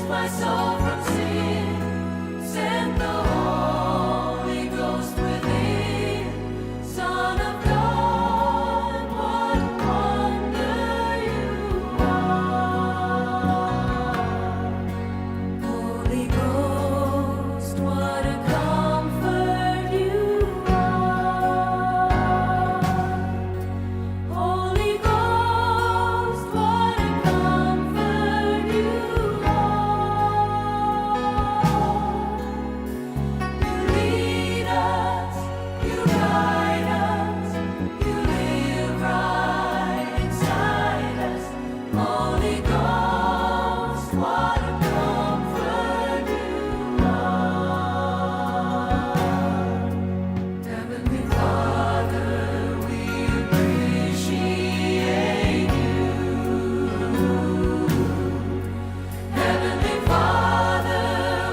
My soul from sin, sent the Holy Ghost within. Son of God, what a wonder you are. Holy Ghost, what a comfort you are. Holy Ghost, what a comfort you are. You lead us, you guide us, you live right inside us. Holy Ghost, what a comfort you are. Heavenly Father, we appreciate you. Heavenly Father,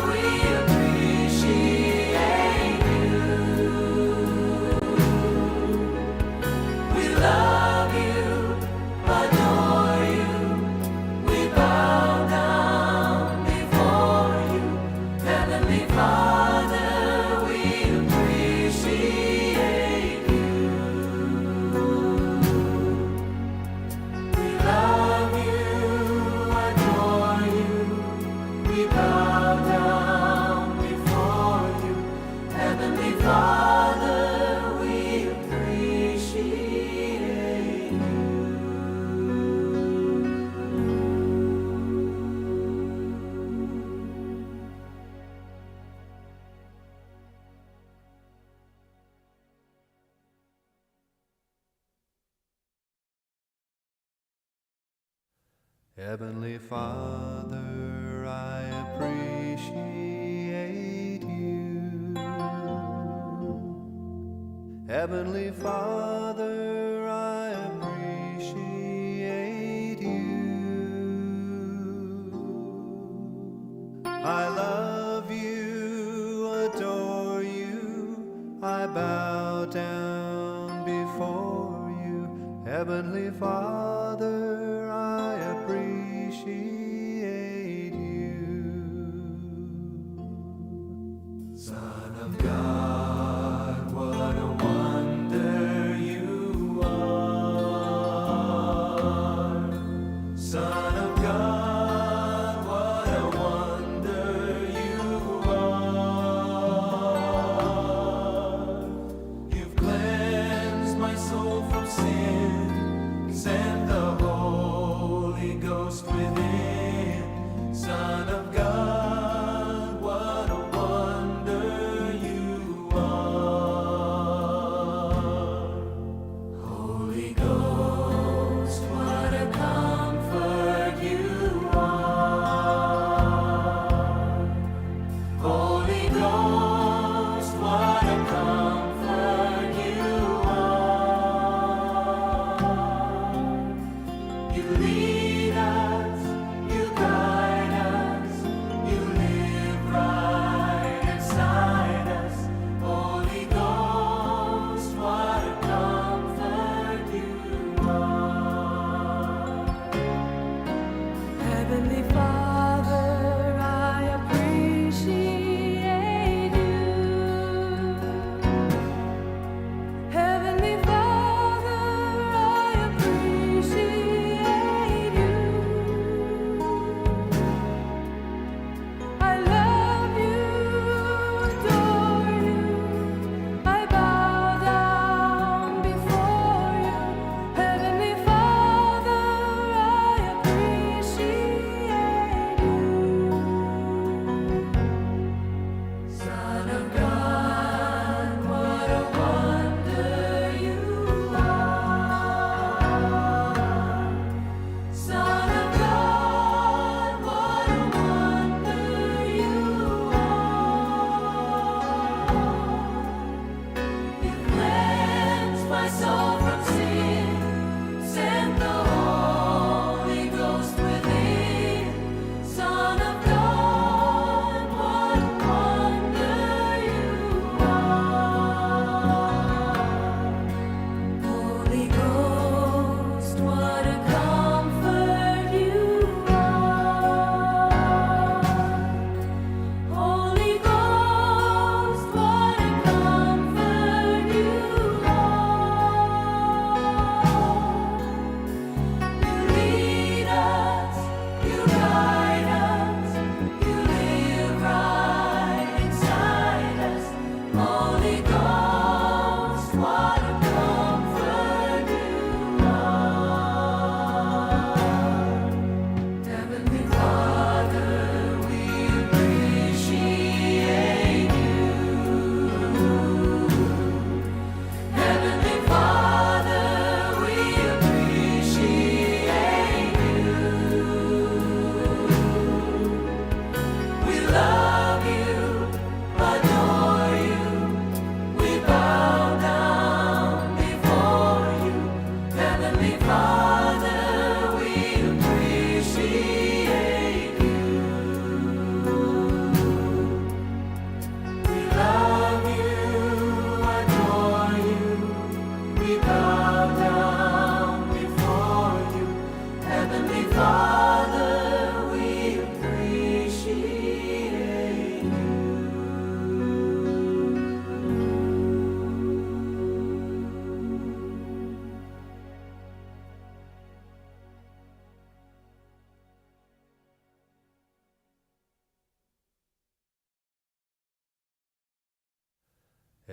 we appreciate you. We love you, adore you. We bow down before you. Heavenly Father, we appreciate you. We love you, adore you. We bow down before you. Heavenly Father, we appreciate you. Heavenly Father, I appreciate you. Heavenly Father, I appreciate you. I love you, adore you, I bow down before you. Heavenly Father, I appreciate you. Son of God, what a wonder you are. Son of God, what a wonder you are. You've cleansed my soul from sin, sent the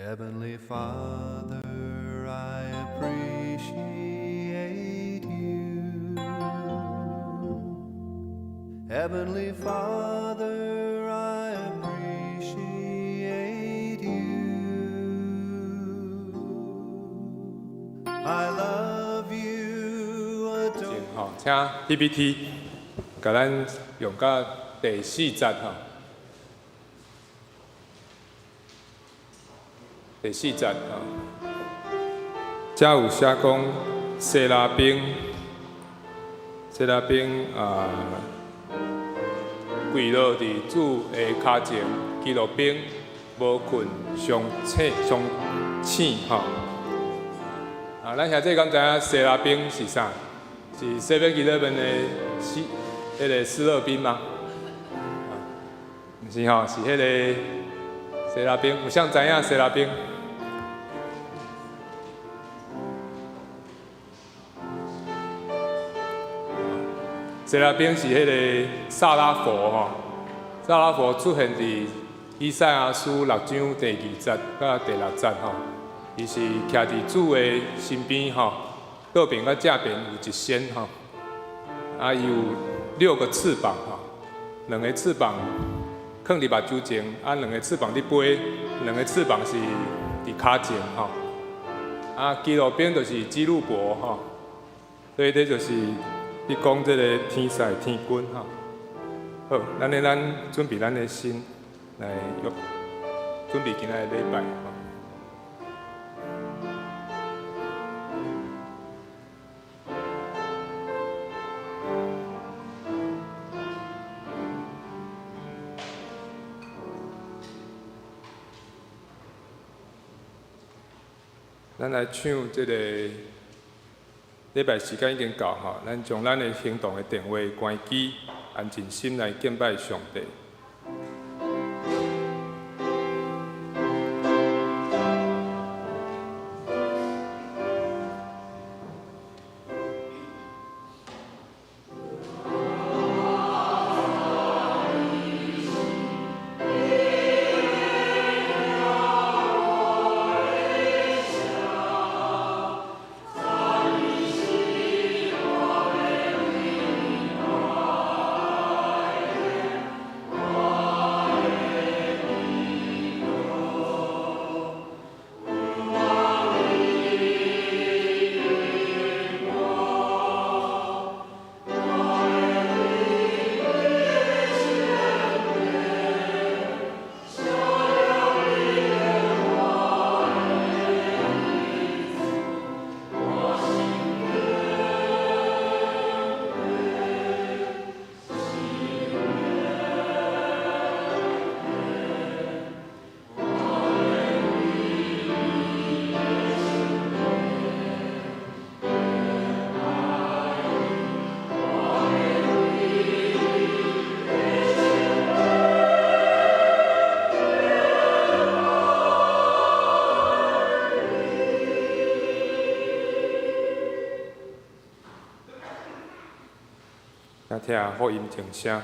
Heavenly Father, I appreciate you. Heavenly Father, I appreciate you. I love you, adore 吼，請 PPT 共咱用到第四節吼。第四節吼，遮有寫講洗拉兵，洗拉兵啊，跪落佇主的跤前，基路兵無睏上醒上醒吼。啊，咱兄弟敢知影洗拉兵是啥？是 Seven Eleven 的斯，彼个思樂冰嗎？啊，毋是吼，是彼個洗拉冰。有啥知影洗拉冰？洗拉冰是彼個撒拉弗吼，撒拉弗出現佇以賽亞書六章第二節佮第六節吼，伊是徛佇主的身邊吼，倒爿佮正爿有一仙吼，啊，伊有六個翅膀吼，兩个翅膀囥佇目睭前，啊，兩个翅膀佇飛，兩个翅膀是佇跤前吼，啊，基路兵就是基路伯吼，所以這就是佇講這个天使天軍吼。好，咱準備咱的心來用，準備今仔的禮拜吼。咱來唱這个禮拜時間已經到吼，咱將咱的行動的電話關機，安靜心來敬拜上帝。聽福音靜聲。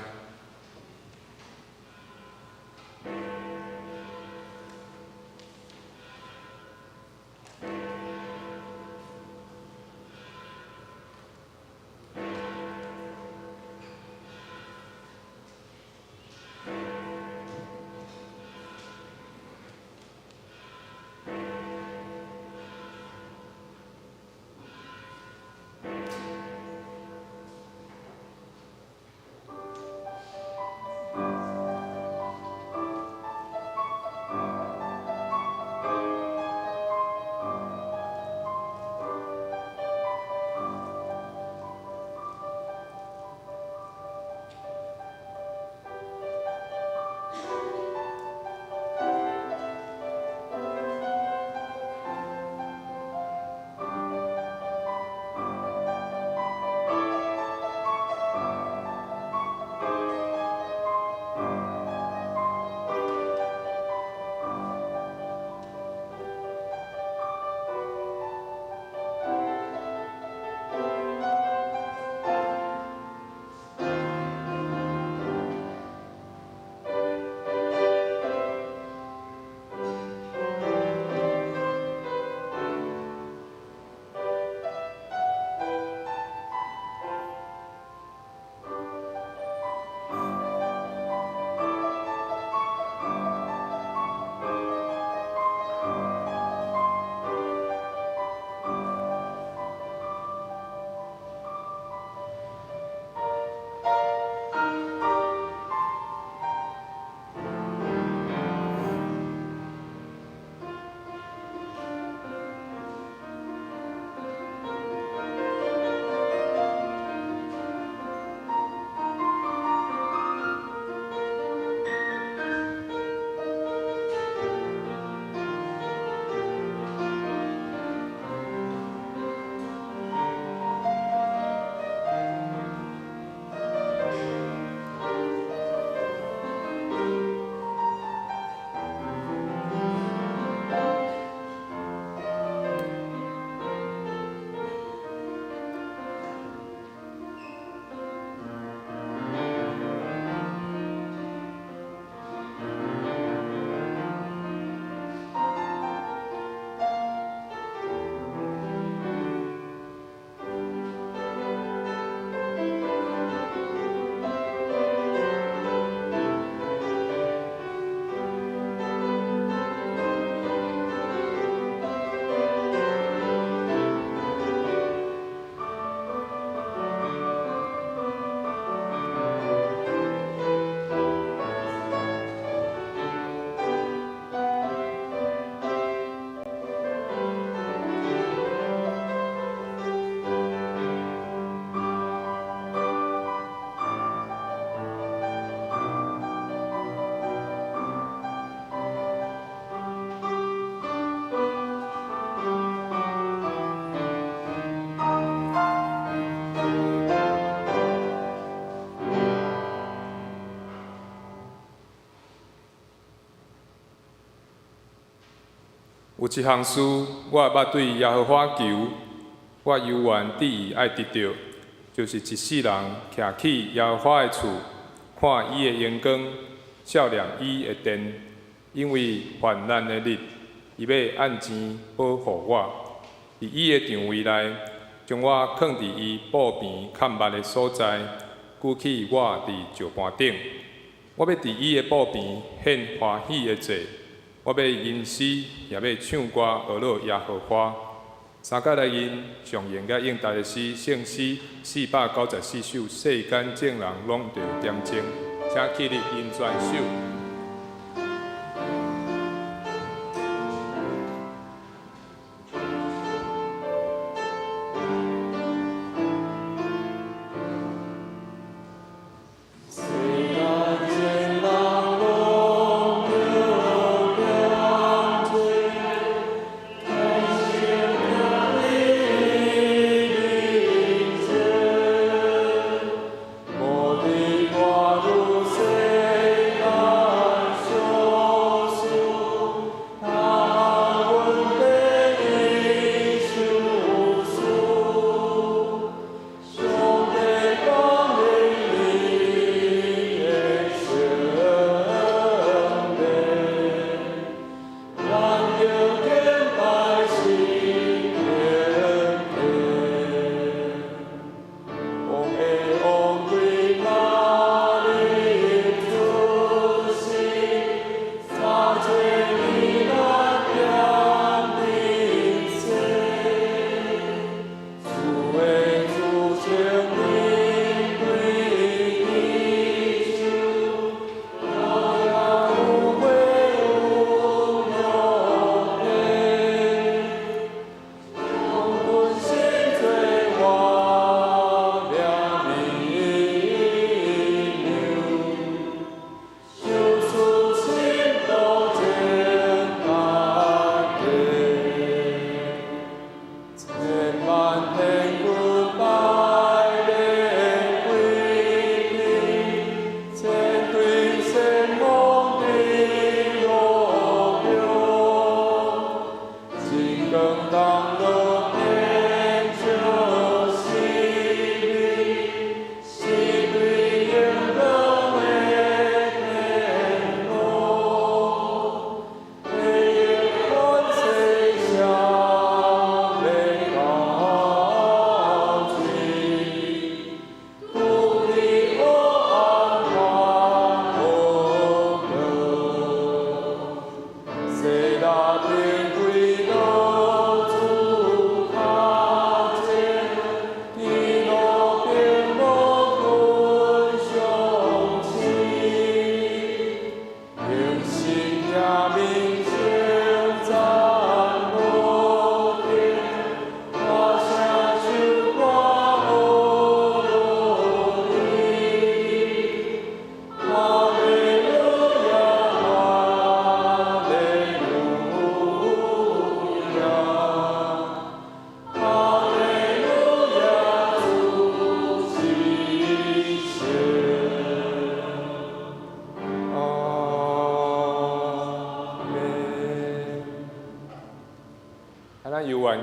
有一項事，我捌對耶和華求，我猶原致意愛得著，就是一世人徛起耶和華的厝，看伊的榮光，數念伊的殿，因為患難的日，伊欲按錢保護我，佇伊的帳帷內，將我囥佇伊布棚崁密的所在，舉起我佇石盤頂。我欲佇伊的布棚獻歡喜的祭，我欲吟詩，也欲唱歌，呵咾耶和華。三節來吟上用佮應答的詩，聖詩494首，世間眾人攏著點鐘，請起立吟全首。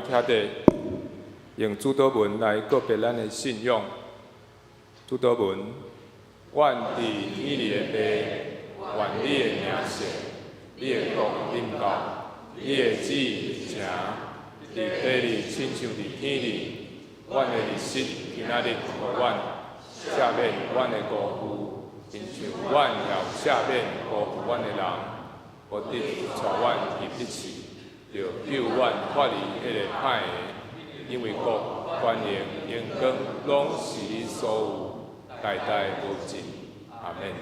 徛佇用主禱文來告別咱的信仰。主禱文：阮佇天裡的父，願你的名聖，你的國臨到，你的旨意成，佇地裡親像佇天裡。阮的日食今仔日予阮，赦免阮的辜負，親像阮也有赦免辜負阮的人。無得帶阮入去試，著救阮脫離彼个歹的，因為國、權榮、榮光，攏是你所有，代代無盡。阿們。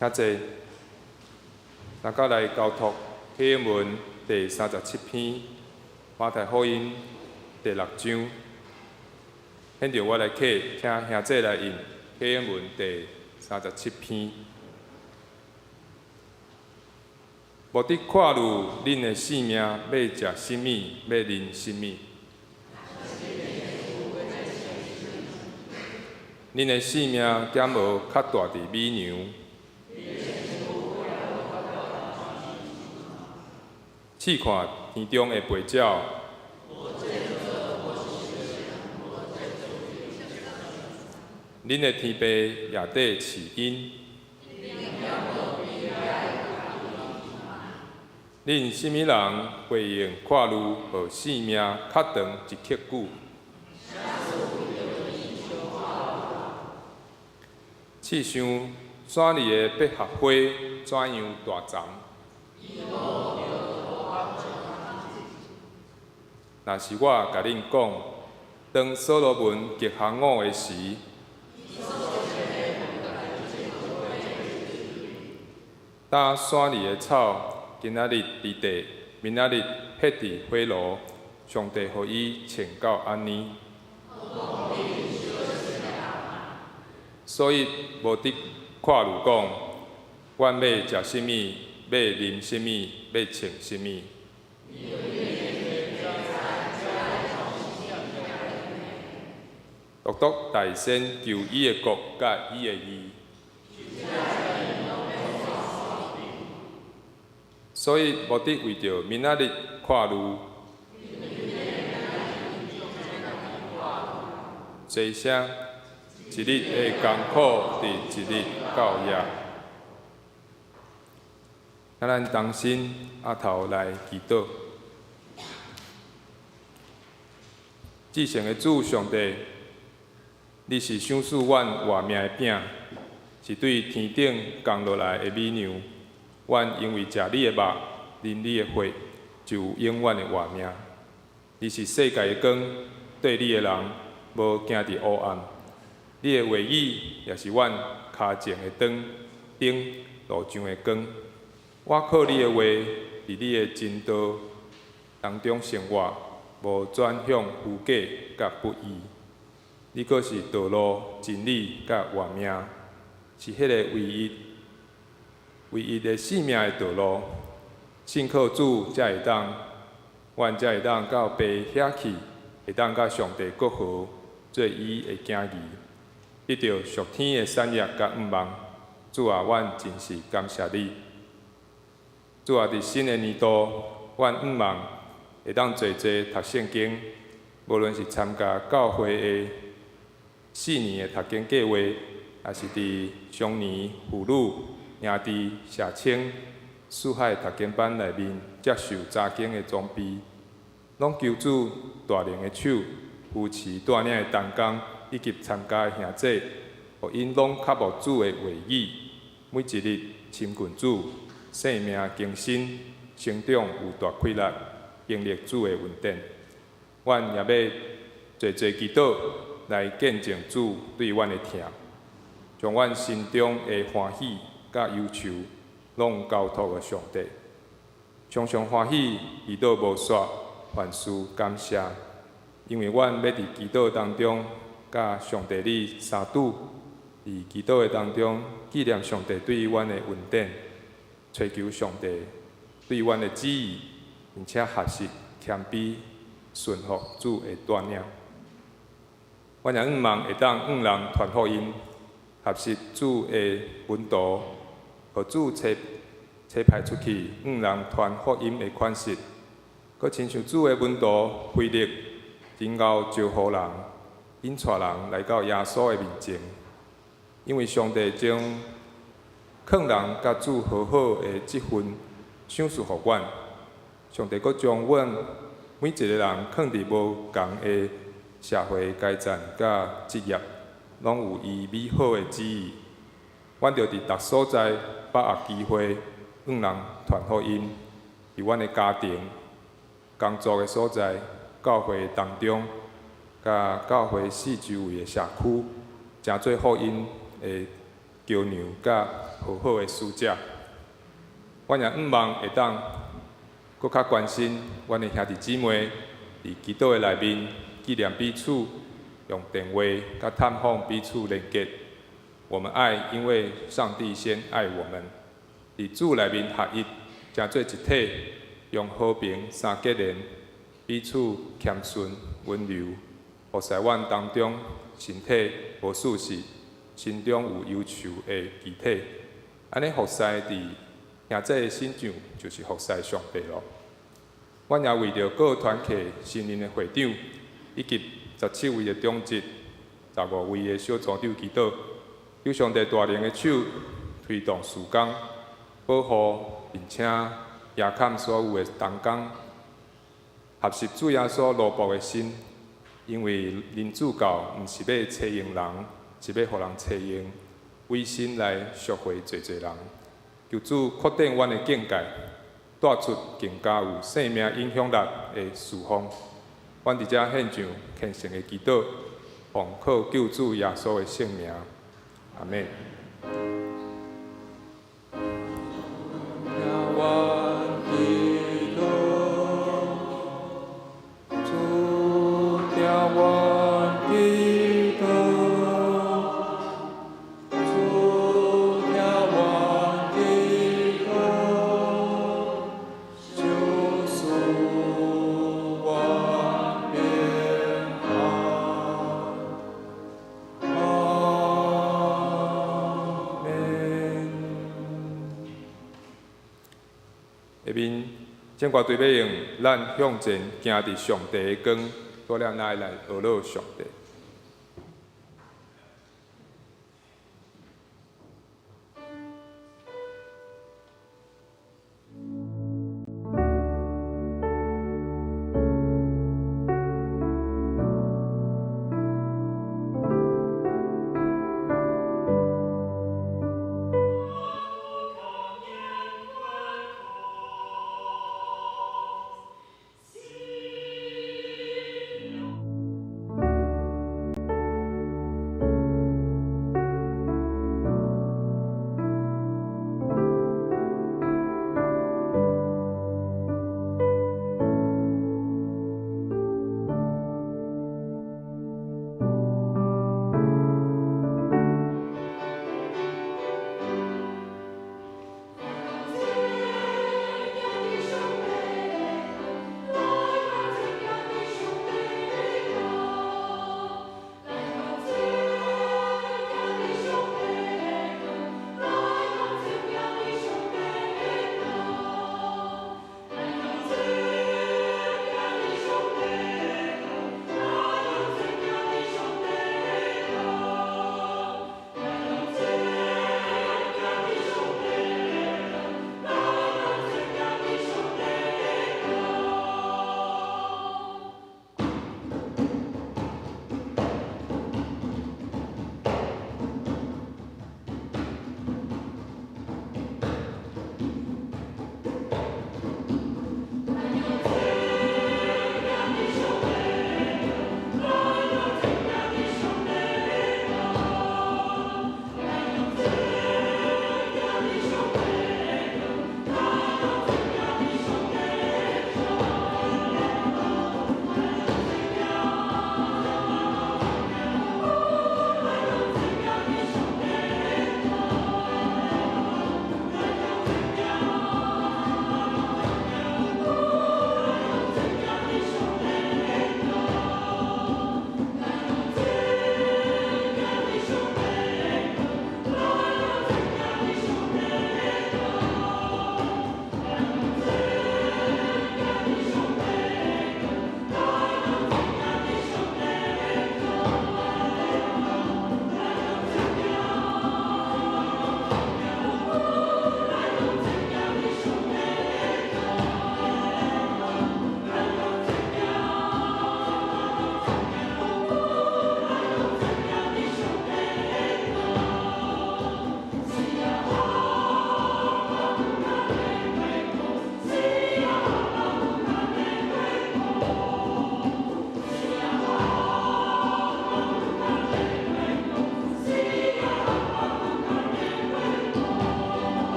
請坐。大家來交託啟應文第37篇，馬太福音第六章。現在我來啟，請兄弟來印啟應文第三十七篇。無得看慮恁的性命，欲食啥物，欲啉啥物。恁的性命敢無較大佇米糧？試看天中的白鳥。恁的天父也底賜𪜶。恁啥物人會用看慮予性命較長一刻久？試想山裡的百合花怎樣大叢？若是我共恁講，當所羅門極行伍的時，搭山裡的草，今仔日佇地，明仔日撇佇火爐，上帝予伊穿到按呢。所以無得看慮講，阮欲食啥物，欲啉啥物，欲穿啥物。獨獨大先求伊的國佮伊的義。所以無得為著明仔日看慮。濟聲，一日的艱苦佇一日到矣。請咱同心阿頭來祈禱。至聖的主上帝，你是賞賜阮活命的餅，是對天頂降落來的米糧。阮因為食你的肉、啉你的血，就有永遠的活命。你是世界的光，綴你的人無行佇黑暗。你的話語也是阮跤前的燈，燈路上的光。我靠你的話，佇你的真道當中生活，無轉向虛假佮不義。你閣是道路、真理佮活命，是彼个唯一、唯一的生命的道路。信靠主，才會當，阮才會當到父遐去，會當佮上帝國和，做伊的囝兒，得著屬天的產業佮向望。主啊，阮真是感謝你。主啊，佇新的年度，阮向望會當濟濟讀聖經，無論是參加教會的四年的讀經計劃，抑是佇少年、婦女、兄弟、社青、四海讀經班內面接受查經的裝備，攏求主大能的手扶持帶領的同工以及參加的兄弟，予𪜶攏渴慕主的話語，每一日親近主，生命更新，成長有大氣力，經歷主的恩典。阮也欲濟濟祈禱來見證主對阮的疼，將阮心中的歡喜佮憂愁攏交託予上帝。常常歡喜，祈禱無煞，凡事感謝，因為阮欲佇祈禱當中，佮上帝你相拄，佇祈禱的當中紀念上帝對阮的恩典，揣求上帝對阮的旨意，並且學習謙卑順服主的帶領。阮也向望會當向人傳福音，學習主的門徒，予主差差派出去向人傳福音的款式，閣親像主的門徒腓力，真𠢕招呼人，引帶人來到耶穌的面前。因為上帝將勸人佮主和好的這份賞賜予阮，上帝閣將阮每一個人囥佇無仝的社會階層佮職業，攏有伊美好的旨意。阮著佇逐所在把握機會，向人傳福音，佇阮的家庭、工作的所在、教會當中，佮教會四周圍的社區，成做福音的橋梁佮和好的使者。阮也向望會當閣較關心阮的兄弟姊妹，佇祈禱的內面紀念彼此，用電話佮探訪彼此連結。我們愛，因為上帝先愛我們。佇主內面合一，成做一體，用和平三結連，彼此謙遜溫柔，服侍阮當中身體無舒適、心中有憂愁的肢體。按呢服侍佇兄弟的身上，就是服侍上帝囉。阮也為著各團契新任的會長，以及17位的長執、15位的小組長祈禱，求上帝大能的手推動事工，保護並且遮蓋所有的同工，合適主耶穌奴僕的心，因為恁主教毋是欲差用人，是欲予人差用，委身來贖回濟濟人。求主擴展阮的境界，帶出更加有生命影響力的事奉。阮佇遮獻上虔誠的祈禱，奉靠救主耶穌的聖名，阿們。聽阮祈禱，主聽阮祈禱，主聽阮祈禱，求賜阮平安。阿們。下面，聖歌隊欲用咱向前行佇上帝的光，帶領咱來學樂上帝。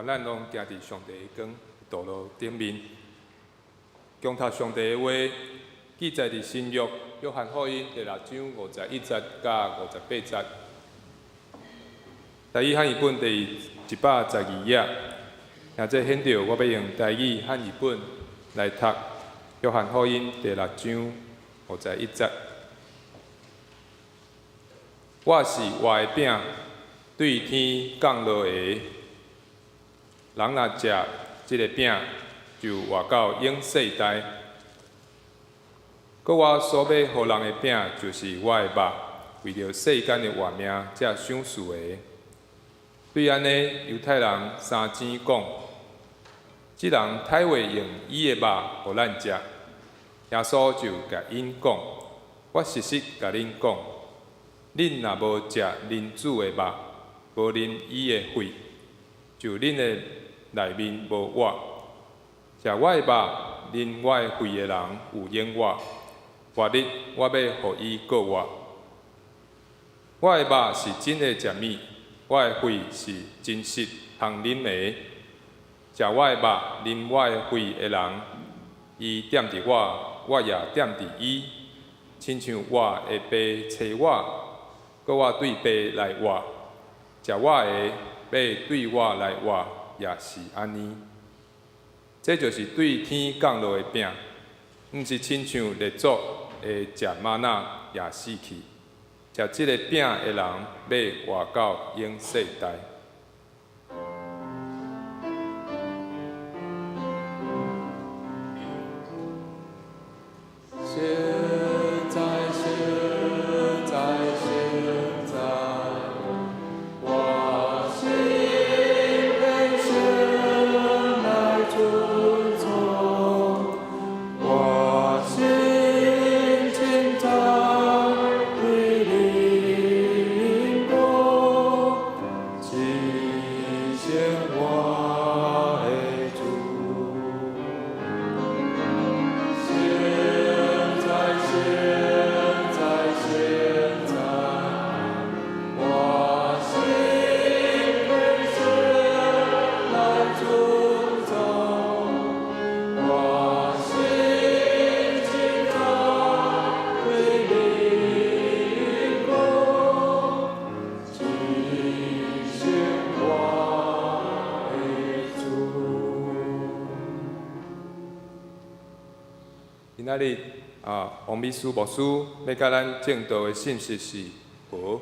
願咱攏行佇上帝的光道路頂面，恭讀上帝的話，記載佇新約約翰福音第六章51節佮58節。台語漢譯本第112頁，現在顯著我欲用台語漢譯本來讀約翰福音第六章51節。我是活的餅，對天降落的。人若食這个餅，就活到永世代。閣我所欲予人的餅，就是我的肉，為著世間的活命才賞賜的。對按呢，猶太人相爭講：這人歹話用伊的肉予咱食。耶穌就共𪜶講：我實實共恁講，恁若無食人子的肉，無啉伊的血，就恁的內面無活。食我的肉、啉我的血的人有永活，活日我欲予伊閣活。我的肉是真的食物，我的血是真實通啉的。食我的肉、啉我的血的人，伊踮佇我，我也踮佇伊。親像活的爸差我，閣我對爸來活，食我的，欲對我來活，也是按呢。這就是對天降落的餅，毋是親像列祖的食瑪納也死去。食這个餅的人，欲活到永世代。現在，現在，現在，我心懇求來尊崇，我心清早的靈光，彰顯我的主。現在，現在，現在，我心懇求來尊崇，我心清早的靈光，彰顯我的主。今仔日啊，王美書牧師欲佮咱證道的信息是和。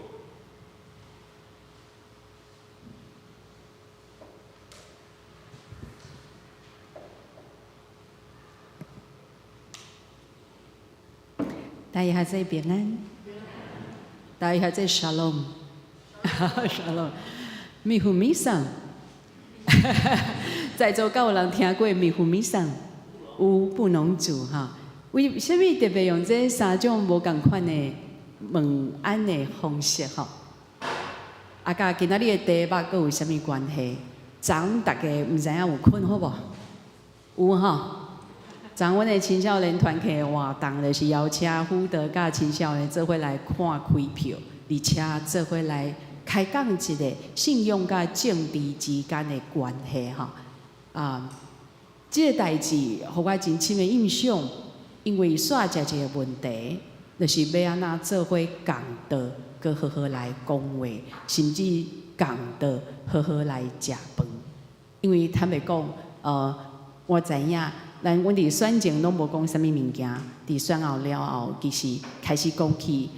大家還在平安，大家還在 Shalom，Shalom，米糊米桑，在座敢有人聽過米糊米桑？有布農族哈？為啥物特別用這三種無仝款的問安的方式吼？啊，佮今仔日的題目閣有啥物關係？昨昏大家毋知影有睏好無？有吼。昨昏阮的青少年團契活動，就是邀請輔導佮青少年做伙來看開票，而且做伙來開講一个信仰佮政治之間的關係吼。啊，這个代誌予我真深的印象，因為煞食一个問題，就是欲按怎做伙共桌，閣好好來講話，甚至共桌好好來食飯。因為坦白講，我知影。咱阮佇選前攏無講啥物物件，佇選後了後，其實開始講起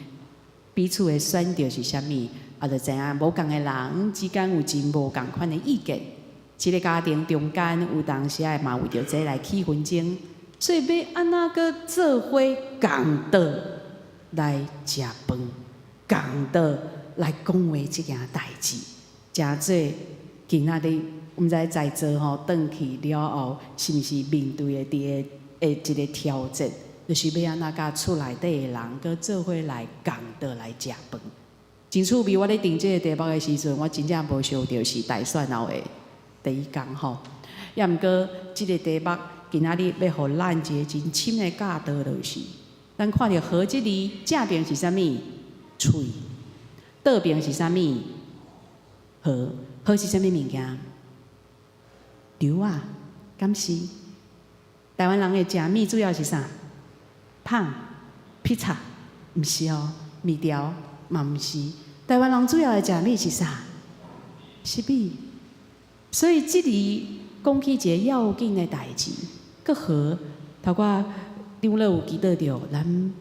彼此的選擇是啥物，啊，就知影無仝的人之間有真無仝款的意見。一个家庭中間有當時仔嘛為著這來起紛爭，所以欲按怎閣做伙共桌來食飯，共桌來講話這件代誌，誠做今仔日。毋知在座吼，轉去了後，是毋是面對的佇个的一个挑戰，就是欲按怎佮厝內底的人，閣做伙來共桌來食飯。真趣味，我咧定這个題目的時陣，我真正無想著是大選後的第一工吼。抑毋過，這个題目今仔日欲予咱一個真深的教導，就是咱看著和這字正爿是啥物？喙，倒爿是啥物？和，和是啥物物件？對啊，敢是？台灣人的食物主要是啥？麭、披薩，毋是哦，麵條嘛毋是。台灣人主要的食物是啥？是米。所以這裡講起一个要緊的代誌，閣和頭拄長老有記得著，咱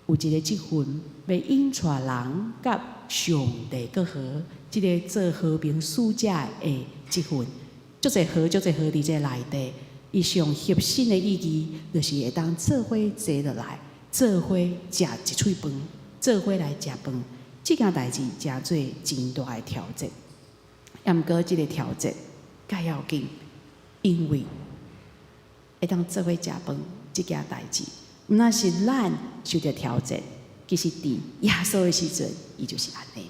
有一个職分，欲引帶人佮上帝閣和，這个做和平使者的職分，足濟和足濟和佇這內底，伊上核心的意義，就是會當做伙坐落來，做伙食一喙飯，做伙來食飯，這件代誌誠做真大的挑戰。毋過這个挑戰較要緊，因為會當做伙食飯這件代誌，毋但是咱受著挑戰，其實佇耶穌的時陣，伊就是按呢。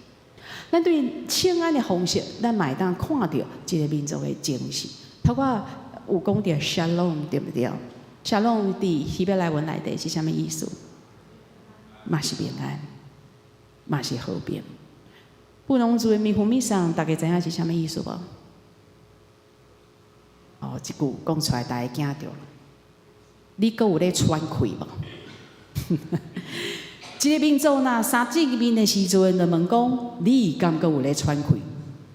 咱對請安的方式，咱嘛會當看著這个民族的精神。頭拄有講著 Shalom 對毋對？Shalom 佇希伯來文內底是啥物意思？嘛是平安，嘛是和平。布農族的迷糊米桑，大家知影是啥物意思無？哦，這句講出來，大家驚著。你閣有咧喘氣無？這個民族若相見面的時陣，就問講：你敢閣有咧喘氣？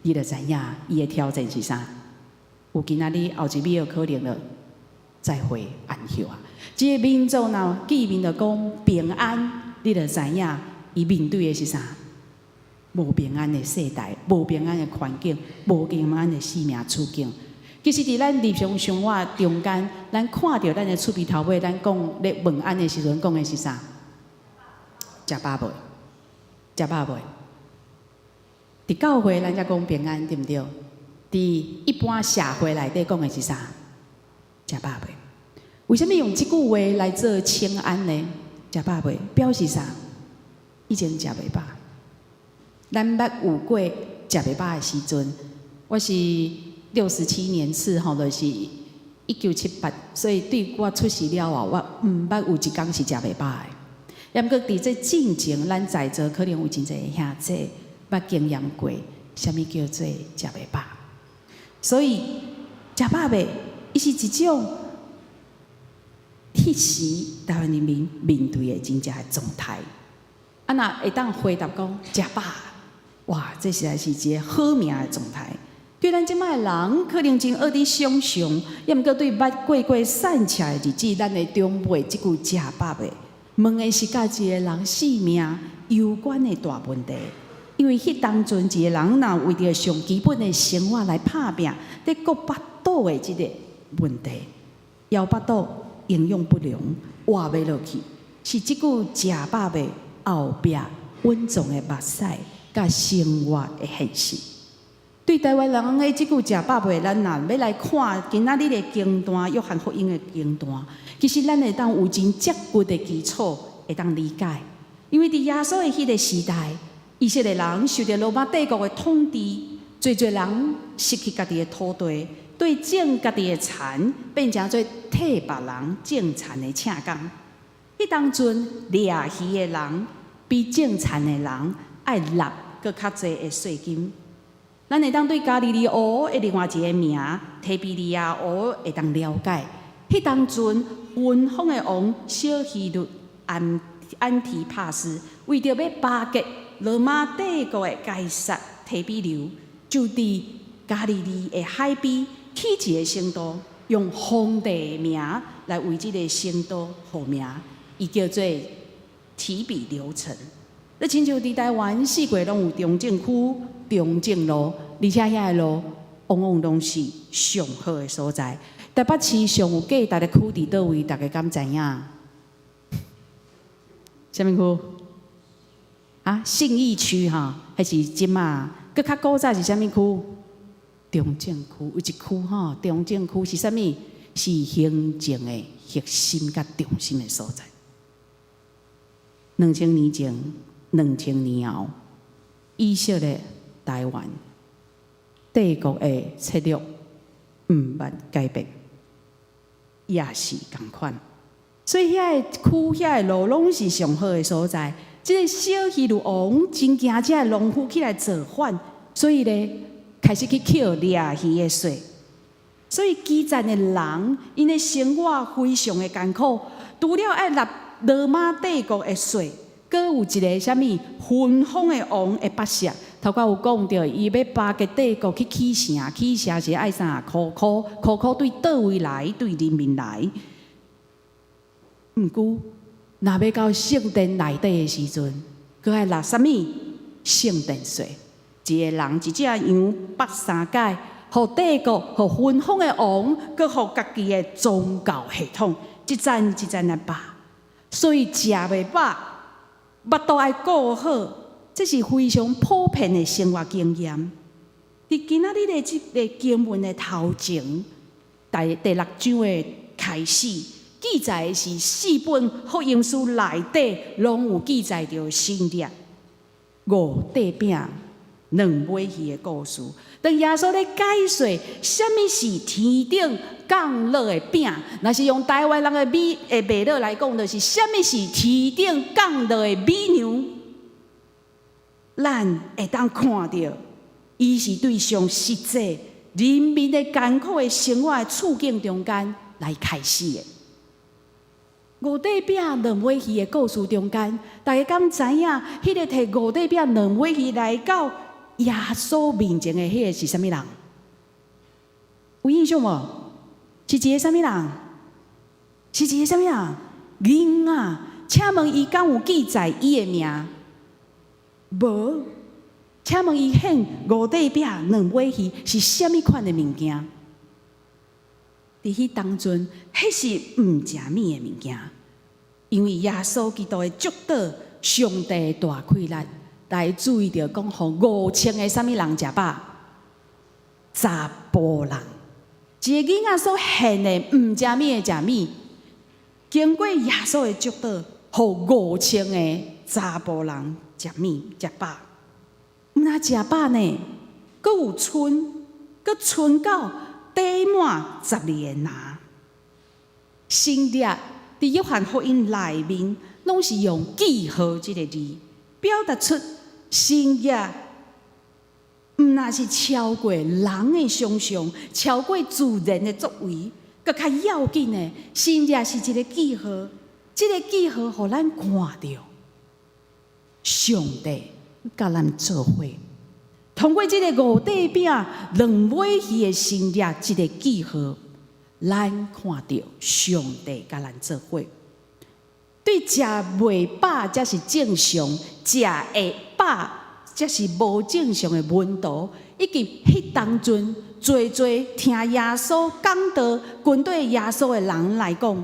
你就知影伊的挑戰是啥？有今仔日後一秒可能就再會安歇啊！這個民族若見面就講平安，你就知影伊面對的是啥？無平安的世代，無平安的環境，無平安的生命處境。其實，佇咱日常生活中間，咱看著咱的喙邊頭尾，咱講咧問安的時陣，講的是啥？食飽未？食飽未？佇教會，咱才講平安，對毋對？佇一般社會內底講的是啥？食飽未？為啥物用這句話來做請安呢？食飽未？表示啥？以前食袂飽。咱捌有過食袂飽的時陣，我是67年次吼，就是1978，所以對我出世了後，我毋捌有一工是食袂飽的。抑毋過佇這進前，咱在座可能有真濟兄弟捌經驗過，啥物叫做食袂飽。所以食飽未？伊是一種彼時台灣人民面對的真正的狀態。啊，若會當回答講食飽，哇，這實在是一个好命的狀態。對咱這擺的人，可能真學佇想像，抑毋過對捌過過散赤的日子，咱的長輩這句食飽未，問的是佮一个人性命攸關的大問題。因為彼當陣一个人若為著上基本的生活來拍拚，佇顧腹肚的這个問題，枵腹肚營養不良，活袂落去，是這句食飽未後壁隱藏的目屎佮生活的現實。對台灣人的這句食飽未，咱若欲來看今仔日的經段，約翰福音的經段，其實咱會當有真扎骨的基礎，會當理解。因為佇耶穌的彼个時代，以色列人受著羅馬帝國的統治，濟濟人失去家己的土地，對種家己的田，變成做替別人種田的請工。彼當陣掠魚的人比種田的人愛納閣較濟的稅金。咱會當對加利利湖的另外一个名提比利亞湖會當了解。彼當陣分封的王小希律安安提帕斯，為著欲巴結羅馬帝國的該撒提比留，就佇加利利的海邊起一个城都，用皇帝的名來為這个城都號名，伊叫做提比留城。你親像佇台灣四界攏有中正區、中正路，而且遐个路往往攏是上好的所在。台北市上有價值的區佇佗位？大家敢知影？啥物區？啊，信義區吼，彼是這馬？閣較古早是啥物區？中正區有一區吼，中正區是啥物？是行政的核心佮中心的所在。2000年前，2000年後，以色列、台灣帝國的策略毋捌改變，也是仝款。所以遐个區、遐个路攏是上好的所在。這个小希律王真驚這个農夫起來造反，所以咧開始去扣掠魚的稅。所以基層的人，𪜶的生活非常的艱苦。除了愛納羅馬帝國的稅，閣有一个啥物芬芳的王的剝削。頭拄有講著，伊欲巴結帝國去起城，起城是愛啥？苦苦苦苦對佗位來？對人民來。毋過，若欲到聖殿內底的時陣，閣愛納啥物？聖殿稅。一个人一隻羊擘三解，予帝國，予芬芳的王，閣予家己的宗教系統，一層一層來飽。所以食袂飽，腹肚愛顧好，這是非常普遍的生活經驗。佇今仔日的這个經文的頭前，第六章的開始，記載的是四本福音書內底攏有記載著神蹟五塊餅兩尾魚的故事。當耶穌咧解說啥物是天頂降落的餅，若是用台灣人的米的麥樂來講，就是啥物是天頂降落的米糧。咱會當看著，伊是對上實際人民的艱苦的生活的處境中間來開始的。五塊餅兩尾魚的故事中間，大家敢知影？彼个提五塊餅兩尾魚來到耶穌面前的彼个是啥物人？有印象無？是一个啥物人？是一个啥物人？囡仔。請問伊敢有記載伊的名？無。請問伊獻五塊餅兩尾魚是啥物款的物件？佇彼當陣，彼是毋食物的物件，因為耶穌基督的祝禱，上帝的大氣力，來注意著講，予5000個啥物人食飽？查埔人，一个囡仔所獻的毋食物的食物，經過耶穌的祝禱，予5000個查埔人食物食飽。毋若食飽呢？閣有賰，閣賰到底滿12個籃。神蹟佇約翰福音內面，攏是用記號這个字，表達出神蹟毋若是超過人的想象，超過自然的作為，閣較要緊的，神蹟是一个記號，這个記號予咱看著上帝佮咱做伙。通過這个五塊餅兩尾魚的神蹟，這个記號，咱看著上帝佮咱做伙。對食袂飽才是正常，食會飽才是無正常的門徒，以及彼當陣濟濟聽耶穌講道、跟綴耶穌的人來講，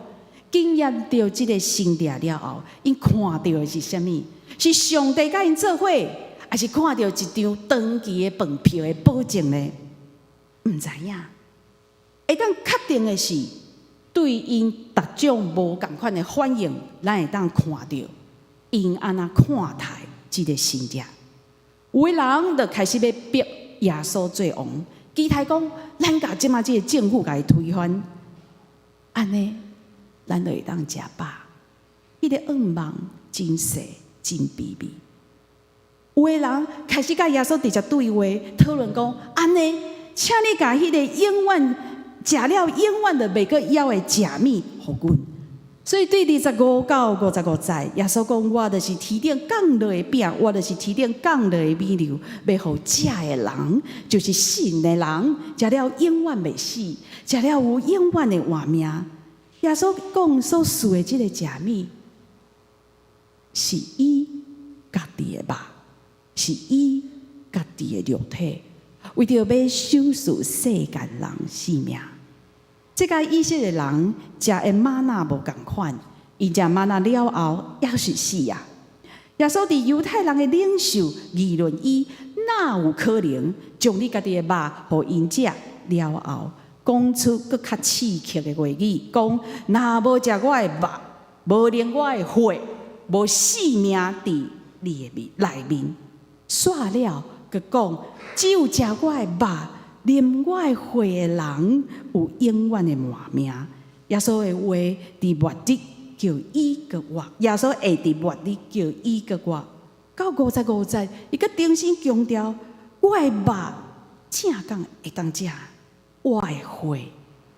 經驗著這个神蹟了後，𪜶看著的是啥物？是上帝佮𪜶做伙，還是看著一張長期的飯票的保證呢？毋知影。會當確定的是，對𪜶逐種無仝款的反應，咱會當看著𪜶按怎看待這个神蹟。有的人就開始欲逼耶穌做王，期待講咱共這馬這个政府共伊推翻，按呢，咱就會當食飽。彼个願望真細真卑微。有的人開始佮耶穌直接對話，討論講，按呢，請你共彼个永遠食了永遠就袂閣枵的食物予阮。所以對25到55節，耶穌講：我就是天頂降落的餅，我就是天頂降落的米糧，欲予食的人，就是信的人，食了永遠袂死，食了有永遠的活命。耶穌講所賜的這个食物，是伊家己的肉，是伊家己的肉體，為著欲賞賜世間人性命。這个以色列人食的嗎哪無仝款，𪜶食嗎哪了後，猶是死啊！耶穌佇猶太人的領袖議論伊，哪有可能將你家己的肉予𪜶食了後，講出閣較刺激的話語，講若無食我的肉，無啉我的血，無性命佇你的面內面。煞了，閣講只有食我的肉，啉我的血的人有永遠的活命。耶穌的話佇末日叫伊閣活，耶穌會佇末日叫伊閣活。到55節，伊閣重新強調，我的肉正講會當食，我的血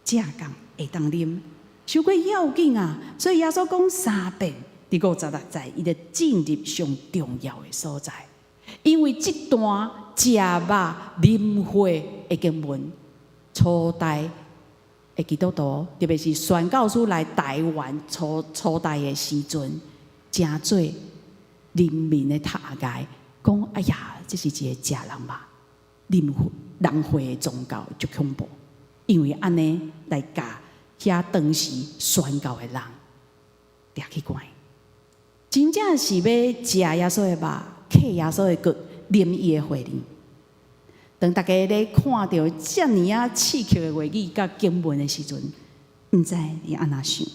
正仝會當啉，傷過要緊啊！所以耶穌講三遍，佇56節，伊就進入上重要的所在，因為這段食肉啉血的經文，初代的基督徒，特別是宣教師來台灣初初代的時陣，成做人民的讀解，講哎呀，這是一個食人肉、啉人血的宗教，足恐怖。因為按呢來共遐當時宣教的人掠去關，真正是欲食耶穌的肉，刻耶穌的骨，啉伊的血呢。當大家咧看著遮爾仔刺激的話語佮經文的時陣，毋知你按怎想？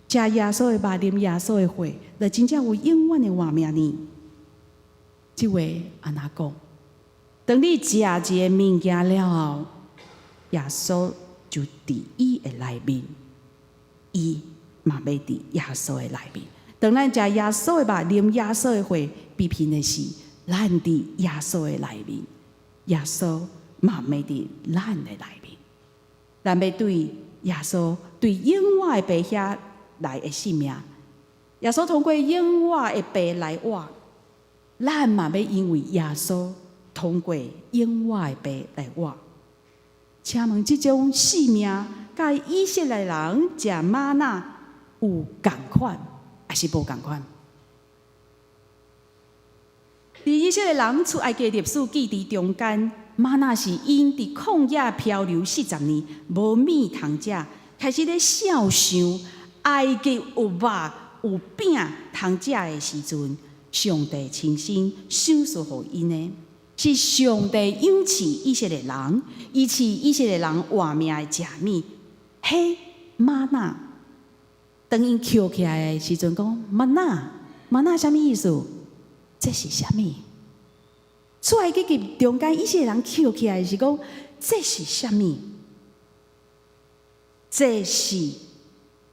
食耶穌的肉，啉耶穌的血，就真正有永遠的活命呢？這話按怎講？當你食一个物件了後，耶穌就佇伊的內面，伊嘛欲佇耶穌的內面。當咱食耶穌的肉，啉耶穌的血，比拼的是咱佇耶穌的內面，耶穌嘛欲佇咱的內面。咱欲對耶穌對永活的爸遐來的性命，耶穌通過永活的爸來活，咱嘛欲因為耶穌通過永活的爸來活。請問這種性命，佮以色列人食瑪納有仝款，抑是無仝款？佇以色列人出埃及歷史記佇中間，瑪納是𪜶佇曠野漂流40年，無物通食，開始咧肖想埃及有肉有餅通食的時陣，上帝親身賞賜予𪜶的。是上帝養飼以色列人，伊賜以色列人活命的食物，彼瑪納。當𪜶抾起來的時陣，講瑪納，瑪納啥物意思？這是啥物？出埃及記中間以色列人抾起來是講，這是啥物？這是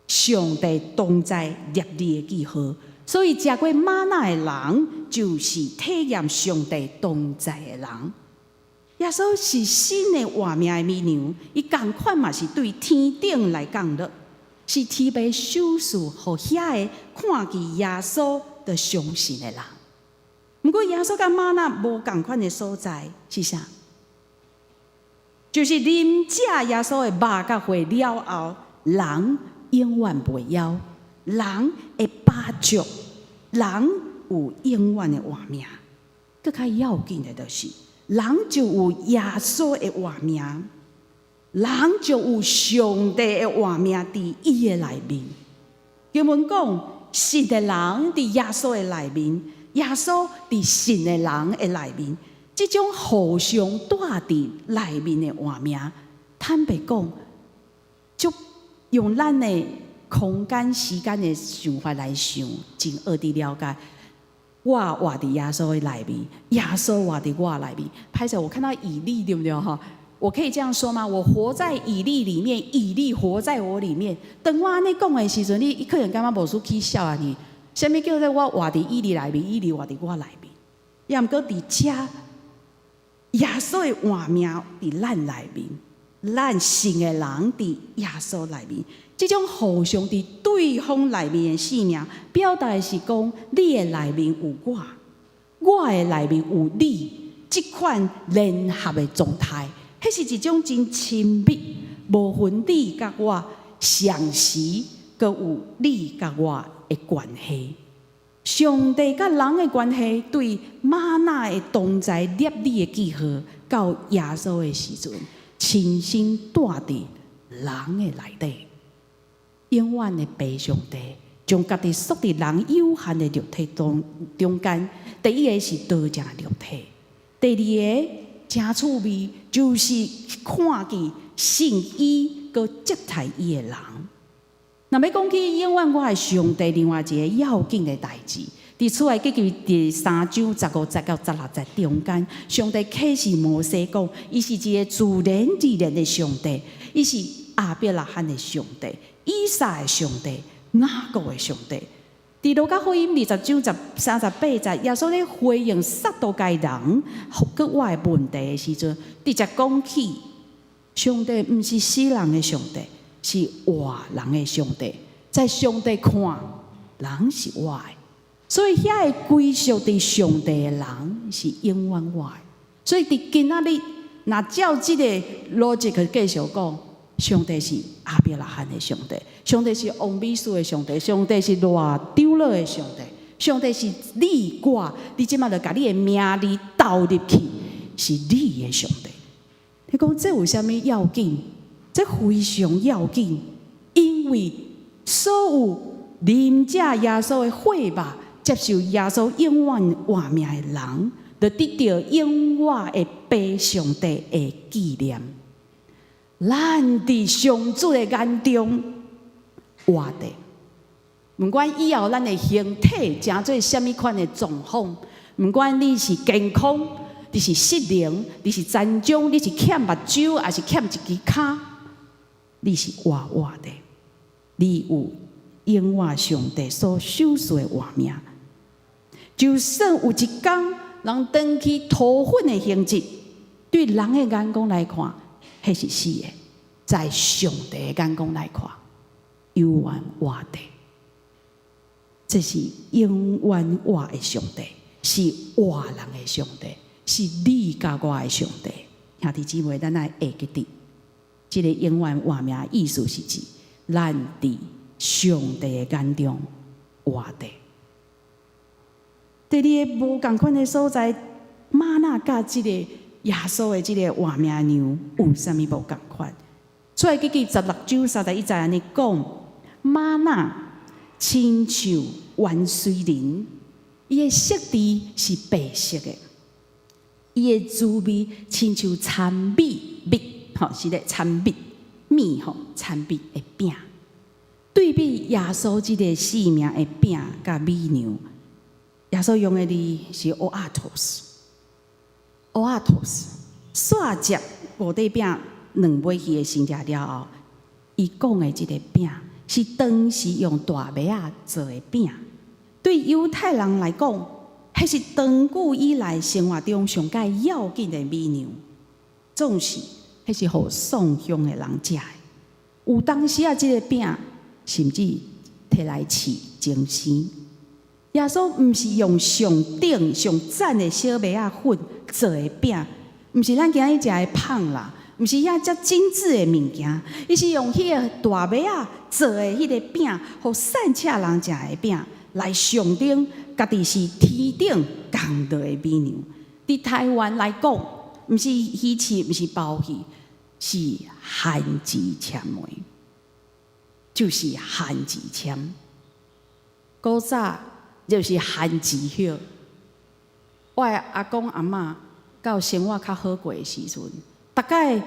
上帝同在立字的記號。所以食過瑪納的人，就是體驗上帝同在的人。耶穌是新的活命的米糧，伊仝款嘛是對天頂來降落，是天父賞賜予遐个看見耶穌就相信的人。毋過耶穌佮瑪納無仝款的所在是啥？就是啉食耶穌的肉佮血了後，人永遠袂枵，人會飽足，人有永遠的活命。閣較要緊的就是，人就有耶穌的活命，人就有上帝的活命佇伊的內面。經文講，信的人佇耶穌的內面，耶穌佇信的人的內面，這種互相帶佇內面的活命，坦白講，就用咱的空間、時間的想法來想，真學佇了解。我活佇耶穌的內面，耶穌活佇我內面。歹勢，我看到以利，對不對？哈，我可以這樣說嗎？我活在以利裡面，以利活在我裡面。當我按呢講的時陣，你可能感覺無輸起笑啊！你，啥物叫做我活佇以利內面，以利活佇我內面？也毋過佇遮，耶穌的活命佇咱內面，咱信的人佇耶穌內面。這種互相佇對方內面的生命，表達的是講，你的內面有我，我的內面有你，這款聯合的狀態，彼是一種真親密，無分你佮我，同時閣有你佮我的關係。上帝佮人的關係，對瑪納的同在立字的記號，到耶穌的時陣，親身帶佇人的內底。永遠的父上帝，將家己縮佇人有限的肉體當中間。第一个是道成肉體，第二個誠趣味，就是看見信伊閣接待伊的人。若欲講起永遠我的上帝，另外一個要緊的代誌，佇出埃及記第三章15節到16節中間，上帝啟示摩西講，伊是一個自憐自憐的上帝，伊是亞伯拉罕的上帝、以撒的上帝、雅各的上帝。佇路加福音20章38節，耶穌咧回應撒都該人閣我的問題的時陣，直接講起上帝毋是死人的上帝，是活人的上帝。在上帝看，人是活的，所以遐个歸屬佇上帝的人是永遠活的。所以佇今仔日，若照這个邏輯去繼續講，上帝是亞伯拉罕的上帝，上帝是王美士的上帝，上帝是賴長老的上帝，上帝是你我，你這馬就共你的名字投入去，是你的上帝。你講這有啥物要緊？這非常要緊，因為所有啉食耶穌的血肉，接受耶穌永遠活命的人，就得著永遠的父上帝的紀念。咱佇上主的眼中活著，毋管以後咱的形體成做啥物款的狀況，毋管你是健康，你是失能，你是殘障，你是欠目睭，抑是欠一支跤，你是活活的，你有永活上帝所賞賜的活命。就算有一工人轉去塗粉的形質，對人的眼光來看，彼是死的；在上帝的眼光來看，永遠活的。這是永遠活的上帝，是活人的上帝，是你佮我的上帝。兄弟姊妹，咱愛會記得，這个永遠活命的意思是指，咱佇上帝的眼中活的。佇你的無仝款的所在，嗎哪佮這个耶穌的這个活命糧有啥物無仝款？出埃及記16章31節按呢講，嗎哪親像原穗仁，伊的色佇是白色的，伊的滋味親像蠶米蜜，吼，是咧蠶蜜蜜吼，蠶蜜的餅。對比耶穌這个生命的餅佮米糧，耶穌用的字是 ὅατος，ὅατος，煞食五塊餅兩尾魚的神跡了後，伊講的這个餅是當時用大麥仔做的餅。對猶太人來講，彼是長久以來生活中上蓋要緊的米糧，總是彼是予送香的人食的。有當時啊，這个餅甚至提來飼精生。耶穌毋是用上等上讚的小麥仔粉做的餅，毋是咱今日食的麭啦，毋是遐遮精緻的物件，伊是用彼个大麥仔做的彼个餅，予散赤人食的餅，來象徵家己是天頂降落的米糧。佇台灣來講，毋是魚翅，毋是鮑魚，是番薯纖維，就是番薯纖。古早就是番薯葉。我的阿公阿嬤到生活較好過的時陣，逐擺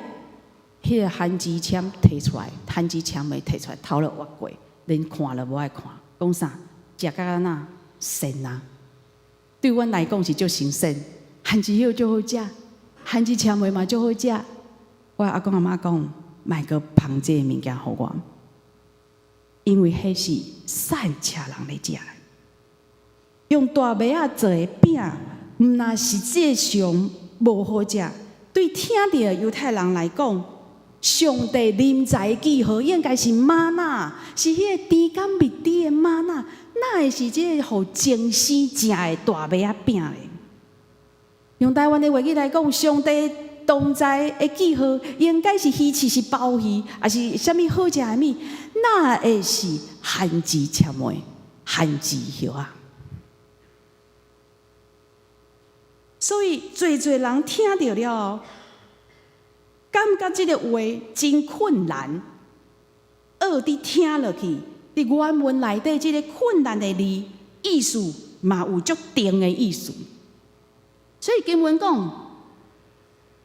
彼个番薯纖提出來，番薯纖維提出來，頭路越過，連看都無愛看，講啥？食甲敢若仙啊！對阮來講是足新鮮，番薯葉足好食，番薯纖維嘛足好食。我阿公阿嬤講，莫閣捧這个物件予我，因為彼是散赤人咧食的。用大麥仔做的餅，毋但實際上無好食。對聽著猶太人來講，上帝臨在的記號應該是嗎哪，是彼個甜甘蜜甜的嗎哪，哪會是這个予精生食的大麥仔餅咧？用台灣的話語來講，上帝同在的記號應該是魚翅，是鮑魚，抑是啥物好食的物？哪會是番薯纖維、番薯葉啊？所以，濟濟人聽著了後，感覺這个話真困難。學佇聽落去，佇原文內底這个困難的字，意思嘛有足重的意思。所以經文講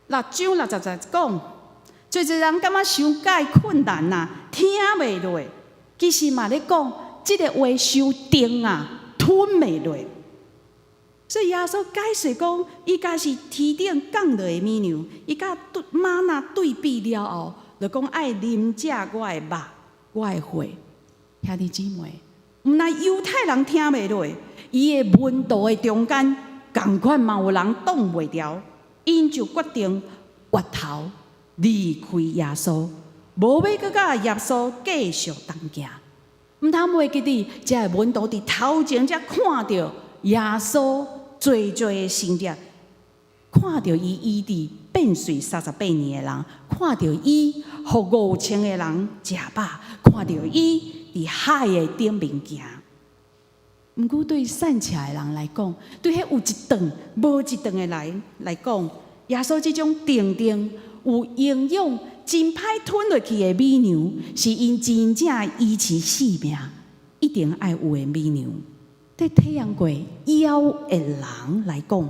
，6章60節講，濟濟人感覺傷蓋困難啊，聽袂落。其實嘛咧講，這个話傷重啊，吞袂落。所以耶穌解釋講，伊敢是天頂降落的米糧，伊佮嗎哪對比了後，就講愛啉食我的肉，我的血。兄弟姊妹，毋但猶太人聽袂落，伊的門徒的中間，仝款嘛有人擋袂牢，𪜶就決定越頭離開耶穌，無欲閣佮耶穌繼續同行。毋通袂記得，這个門徒佇頭前才看著耶穌濟濟的神蹟，看著伊醫治變綏38年的人，看著伊予5000個人食飽，看著伊佇海的頂面行。毋過對散赤的人來講，對彼有一頓無一頓的人來講，耶穌這種定定有營養、真歹吞落去的米糧，是𪜶真正維持性命一定愛有的米糧。對體驗過枵的人來講，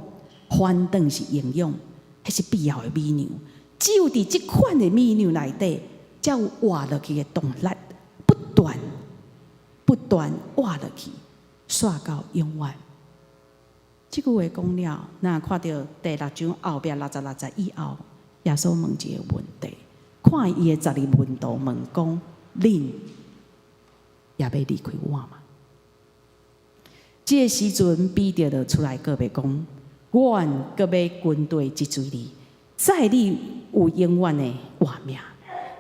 飯頓是營養，彼是必要的米糧。只有佇這款的米糧內底，才有活落去的動力，不斷不斷活落去，煞到永遠。這句話講了，咱看著第六章後壁66節以後，耶穌問一个問題，看伊的十二門徒問講：恁也欲離開我嗎？這个時陣，彼得就出來告白講：阮閣欲跟綴追隨你，載你有永遠的活命，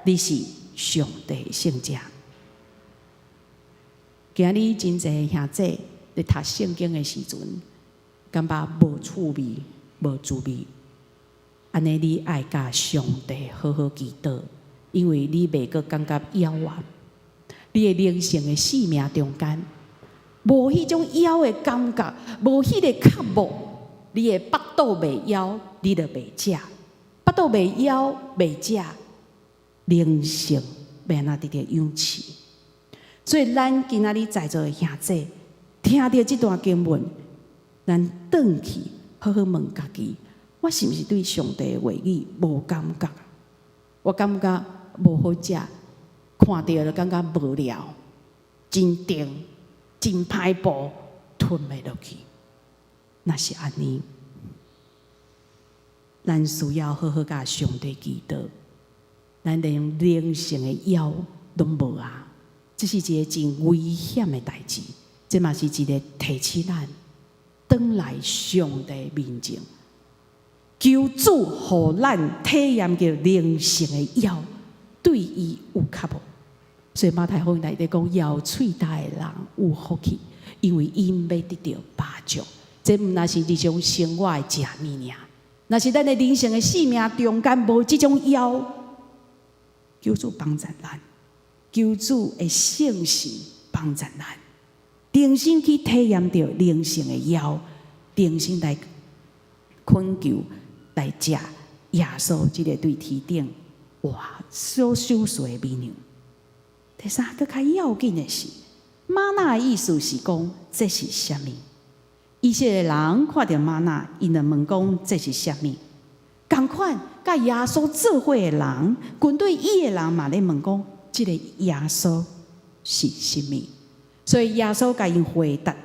你是上帝的聖者。今日真濟兄弟佇讀聖經的時陣，感覺無趣味、無滋味。按呢，你愛佮上帝好好祈禱，因為你袂閣感覺枵啊。你的靈性的生命中間，無彼種枵的感覺，無彼个渴慕，你的腹肚袂枵，你就袂食；腹肚袂枵，袂食，靈性欲按怎得著養飼？所以，咱今仔日在座的兄弟，聽著這段經文，咱轉去好好問家己：我是毋是對上帝的話語無感覺？我感覺無好食，看著就感覺無聊，真甜，真歹補，吞袂落去。若是按呢，咱需要好好共上帝祈禱，咱連靈性的枵攏無啊！這是一個真危險的代誌，這嘛是一個提醒咱轉來上帝面前，求主予咱體驗著靈性的枵，對伊有渴慕。所以馬太福音內底講，枵喙焦的人有福氣，因為𪜶欲得著飽足。這毋但是日常生活的食物爾，若是咱的靈性的生命中間無這種枵，求主幫助咱，求主的聖神幫助咱，重新去體驗著靈性的枵，重新來懇求來食耶穌這个對天頂哇所賞賜的米糧。第三個較要緊的是，嗎哪的意思是講這是啥物？以色列人看著嗎哪，𪜶就問講這是啥物？仝款，佮耶穌做伙的人，跟綴伊的人嘛咧問講，這个耶穌是啥物？所以耶穌共𪜶回答：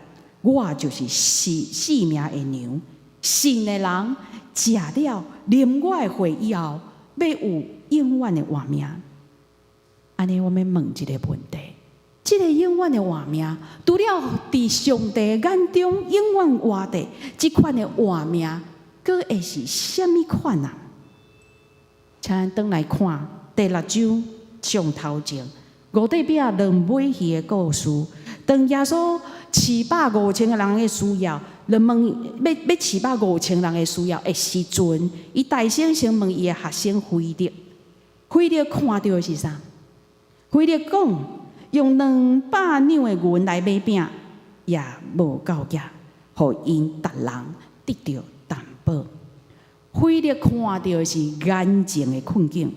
我就是生命的糧，信的人食了啉我的血以後，欲有永遠的活命。按呢，我欲問一个問題：這个永遠的活命，除了佇上帝眼中永遠活的這款的活命，閣會是啥物款啊？請咱轉來看第六章上頭前五塊餅兩尾魚的故事。當耶穌飼飽5000個人的需要，就問欲飼飽五千人的需要的時陣，伊大聲先問伊的學生腓力，腓力看著的是啥？腓力講，用200兩的銀來買餅，也無夠額，予𪜶逐人得著淡薄。腓力看著的是眼前的困境，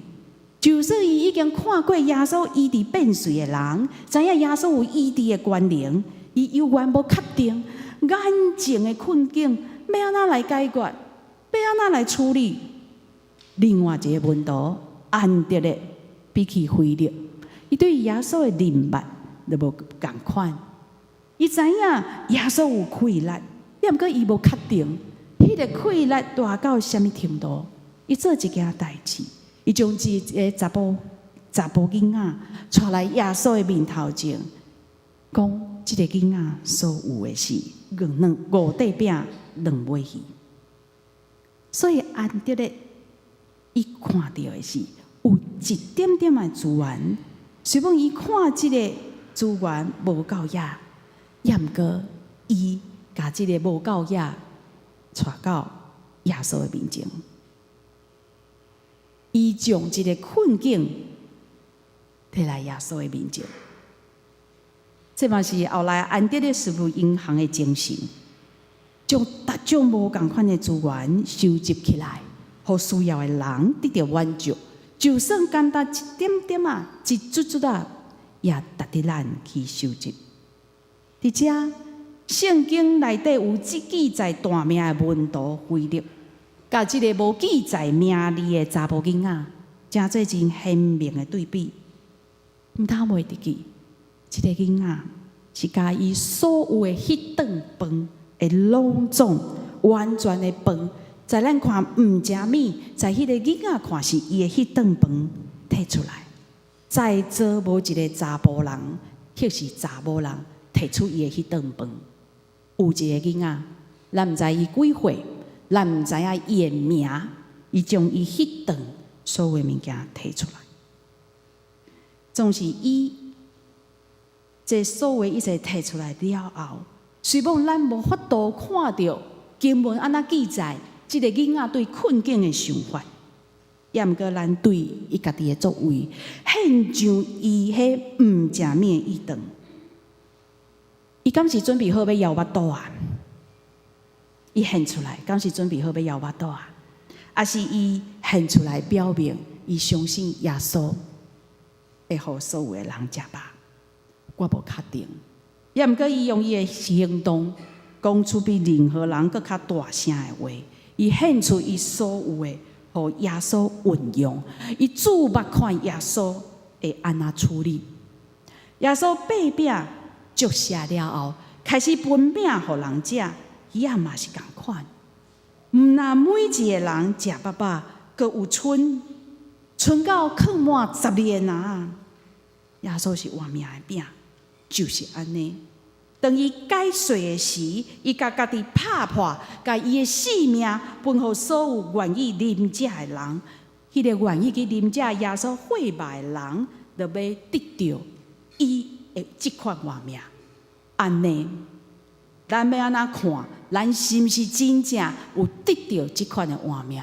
就算伊已經看過耶穌醫治變綏的人，知影耶穌有醫治的權能，伊猶原無確定眼前的困境欲按怎來解決，欲按怎來處理。另外一個門徒安德烈比起腓力，伊對耶穌的認捌就無仝款。伊知影耶穌有氣力，抑毋過伊無確定，彼个氣力大到啥物程度。伊做一件代誌，伊將一个查埔囡仔帶來耶穌的面頭前，講這个囡仔所有的是五塊餅兩尾魚。所以安德烈伊看著的是有一點點的資源，雖罔伊看這个資源無夠額，也毋過伊共這个無夠額帶到耶穌的面前，伊將這个困境提來耶穌的面前。這嘛是後來安德烈師母銀行的精神，將逐種無仝款的資源收集起來，予需要的人得著滿足。就算簡單一點點仔，一撮撮仔，也值得咱去收集。佇遮聖經內底有這記載大名的門徒腓力，佮這个無記載名字的查埔囡仔，成做真鮮明的對比。毋通袂得記，這个囡仔是共伊所有的彼頓飯的攏總完全的飯，在咱看毋食物，在彼个囡仔看是伊的彼頓飯提出來，在座無一个查埔人，或是查某人提出伊的彼頓飯。有一个囡仔，咱毋知伊幾歲，咱毋知影伊的名，伊將伊彼頓所有的物件提出來，總是伊這所有一切提出來了後，雖罔咱無法度看著經文按怎記載，這个囡仔對困境的想法，也毋過咱對伊家己的作為，獻上伊彼毋食物的一頓，伊敢是準備好欲枵腹肚啊？伊獻出來，敢是準備好欲枵腹肚啊？抑是伊獻出來表明，伊相信耶穌會予所有的人食飽？我無確定。也毋過伊用伊的行動講出比任何人閣較大聲的話，伊獻出伊所有的，予耶穌運用。伊注目看耶穌會按怎處理。耶穌擘餅祝謝了後，開始分餅予人食，伊也嘛是仝款。毋若每一个人食飽飽，閣有賰，賰到囥滿十二个籃仔。耶穌是活命的餅，就是按呢。當伊解稅的時，伊共家己拍破，共伊的性命分予所有願意啉食的人。彼个願意去啉食耶穌血肉的人，就欲得著伊的這款活命。按呢，咱欲按怎看？咱是毋是真正有得著這款的活命？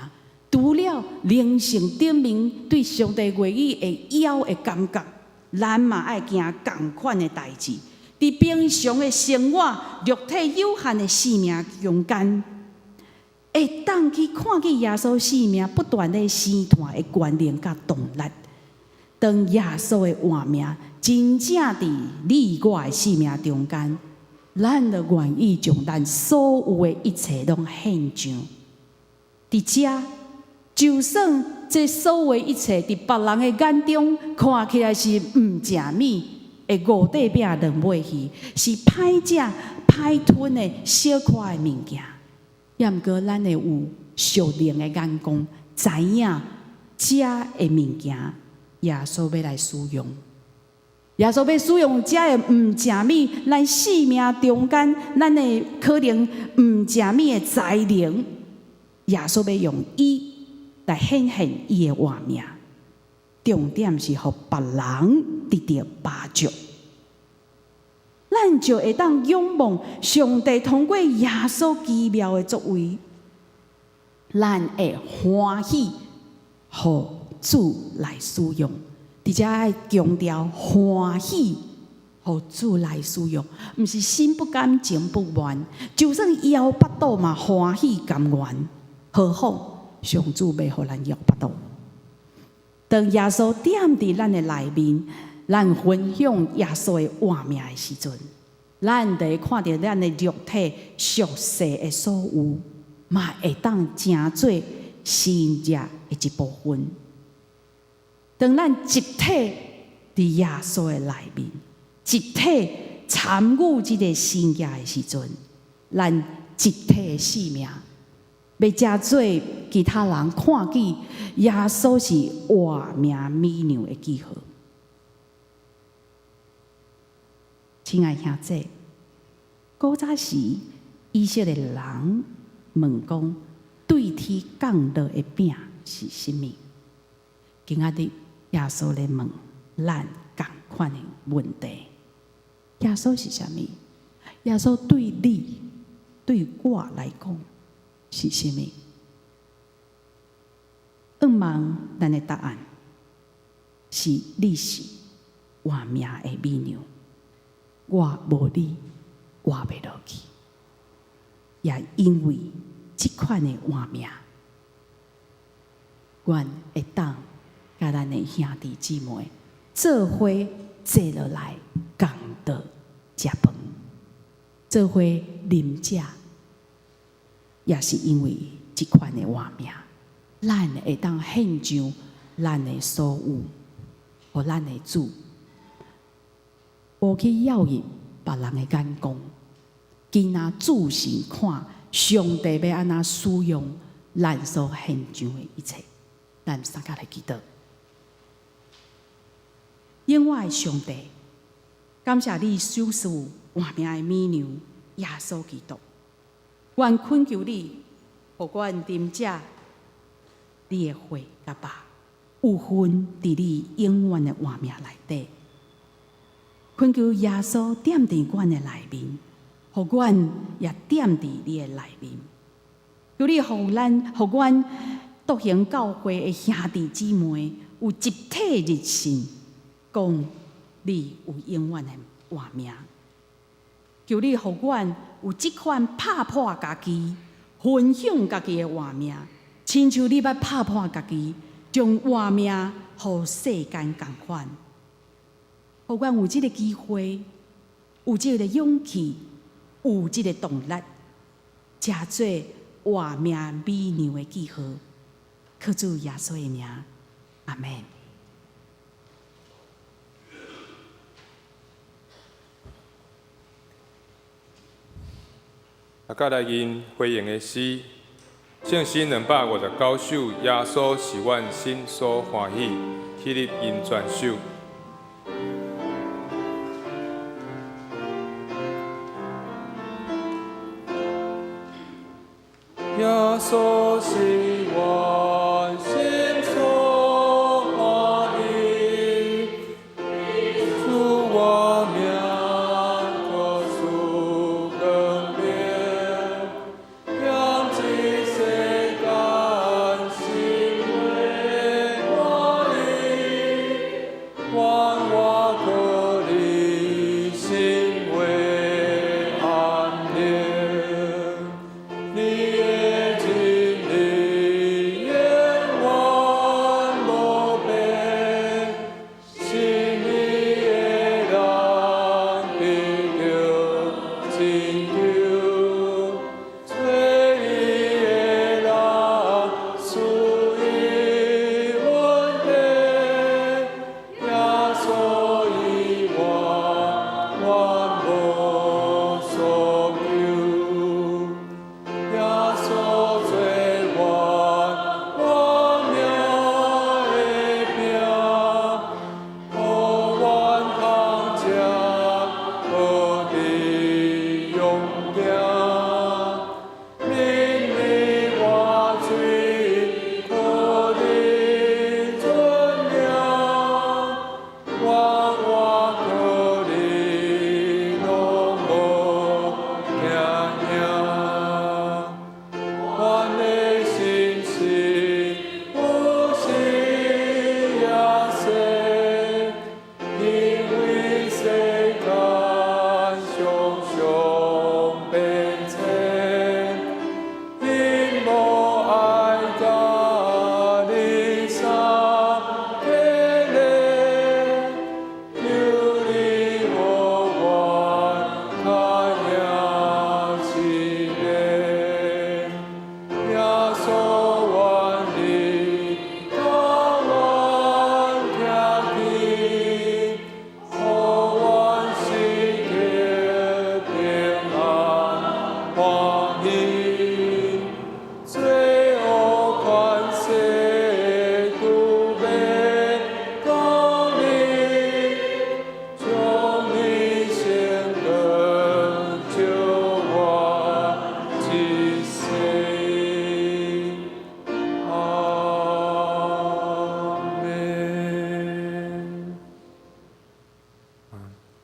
除了靈性頂面對上帝話語會枵的感覺，咱嘛愛行仝款的代誌。佇平常的生活、肉體有限的生命中間，會當去看見耶穌生命不斷咧生湠的權能佮動力。當耶穌的活命真正佇你我的生命中間，咱就願意將咱所有的一切攏獻上。佇遮，就算這所有的一切佇別人的眼中看起來是毋食物的五塊餅兩尾魚，是歹食歹吞的小可的物件，也毋過咱會有屬靈的眼光，知影遮的物件，耶穌欲來使用。耶穌欲使用遮的毋食物，咱生命中間，咱的可能毋食物的才能，耶穌欲用伊來顯現伊的活命。重點是予別人得著飽足，咱就會當仰望上帝通過耶穌奇妙的作為，咱會歡喜予主來使用。佇遮愛強調歡喜予主來使用，毋是心不甘情不願，就算枵腹肚嘛歡喜甘願。何況上主欲予咱枵腹肚。當耶穌踮佇咱的內面，咱分享耶穌的活命的時陣，咱就會看著咱的肉體屬世的所有，嘛會當成做神蹟的一部分。當咱集體佇耶穌的內面，集體參與這个神蹟的時陣，咱集體的生命，欲成做其他人看見耶穌是活命美糧的記號。親愛兄弟，古早時以色列人問講，對天降落的餅是啥物？今仔日耶穌咧問咱仝款的問題。耶穌是啥物？耶穌對你、對我來講是啥物？向望咱的答案是：你是活命的美糧，我無你活袂落去。也因為這款的活命，阮會當佮咱的兄弟姊妹做伙坐落來仝桌食飯，做伙啉食，也是因為這款的活命，咱會當獻上咱的所有，予咱的主，無去要入別人的眼光，干焦注視看上帝欲按怎使用咱所獻上的一切，咱三佮來祈禱。永活的上帝，感謝你賞賜活命的美糧耶穌基督。阮懇求你，予阮啉這你的血佮肉，有份佇你永遠的活命內底。懇求耶穌踮佇阮的內面，予阮也踮佇你的內面。求你予咱，予阮獨行教會的兄弟姊妹有集體認信，講你有永遠的活命。求你予阮有這款拍破家己、分享家己的活命，親像你捌拍破家己，將活命予世間仝款。予阮有這个機會，有這个勇氣，有這个動力，成做活命美糧的記號。靠主耶穌的名，阿門。啊，佮來吟回應的詩，聖詩259首，耶穌是阮心所歡喜，起立吟全首。耶穌是阮心所歡喜，賜我命，可賜光明，行這世間心袂滿意，願我靠你心袂安寧，你的真理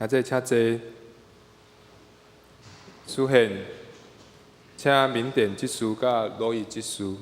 兄弟請坐。蘇憲，請緬甸執事佮羅伊執事。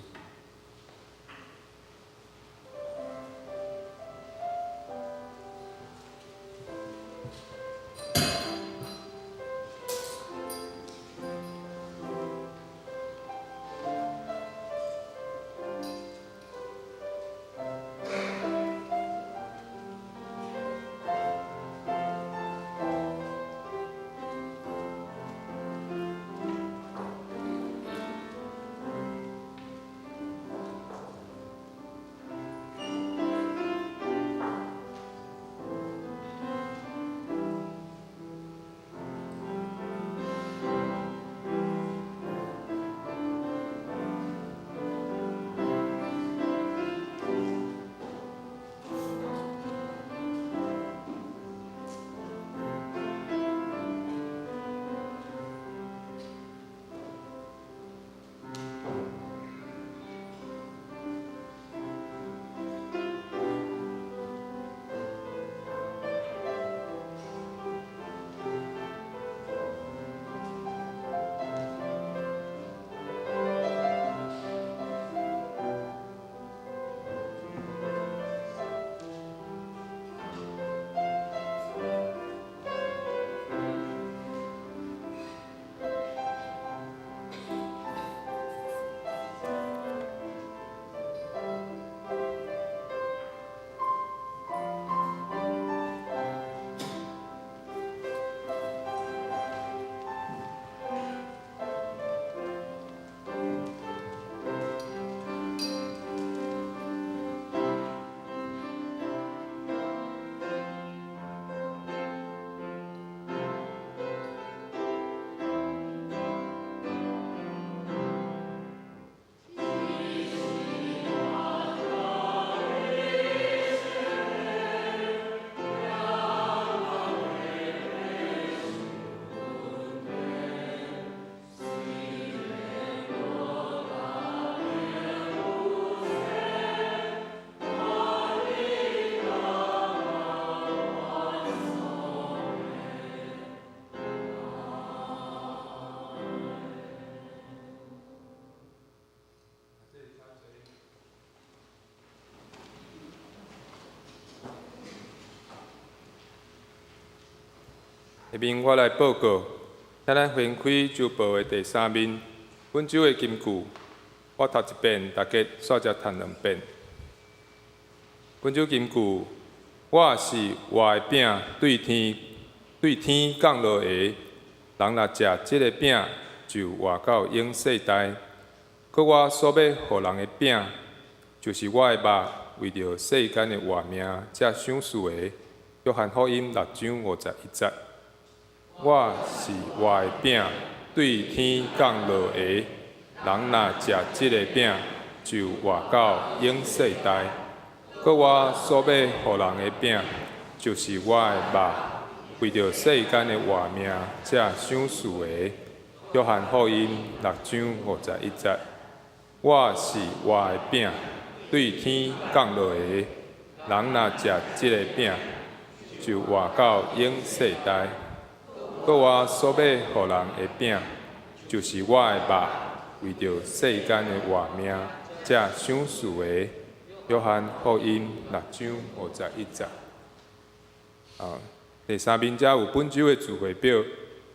下面我來報告，請咱翻開週報的第三面，本週的金句，我讀一遍，大家煞才讀兩遍。本週金句，我是活的餅，對天降落的，人若食這个餅，就活到永世代。閣我所欲予人的餅，就是我的肉，為著世間的活命才賞賜的。約翰福音6章51節。我是活的餅，對天降落的，人若食這个餅，就活到永世代。閣我所欲予人的餅，就是我的肉，為著世間的活命才賞賜的。約翰福音6章51節。我是活的餅，對天降落的，人若食這个餅，就活到永世代。閣我所欲予人的餅，就是我的肉，為著世間的活命才賞賜的。約翰福音6章51節。啊，第三面遮有本週的聚會表，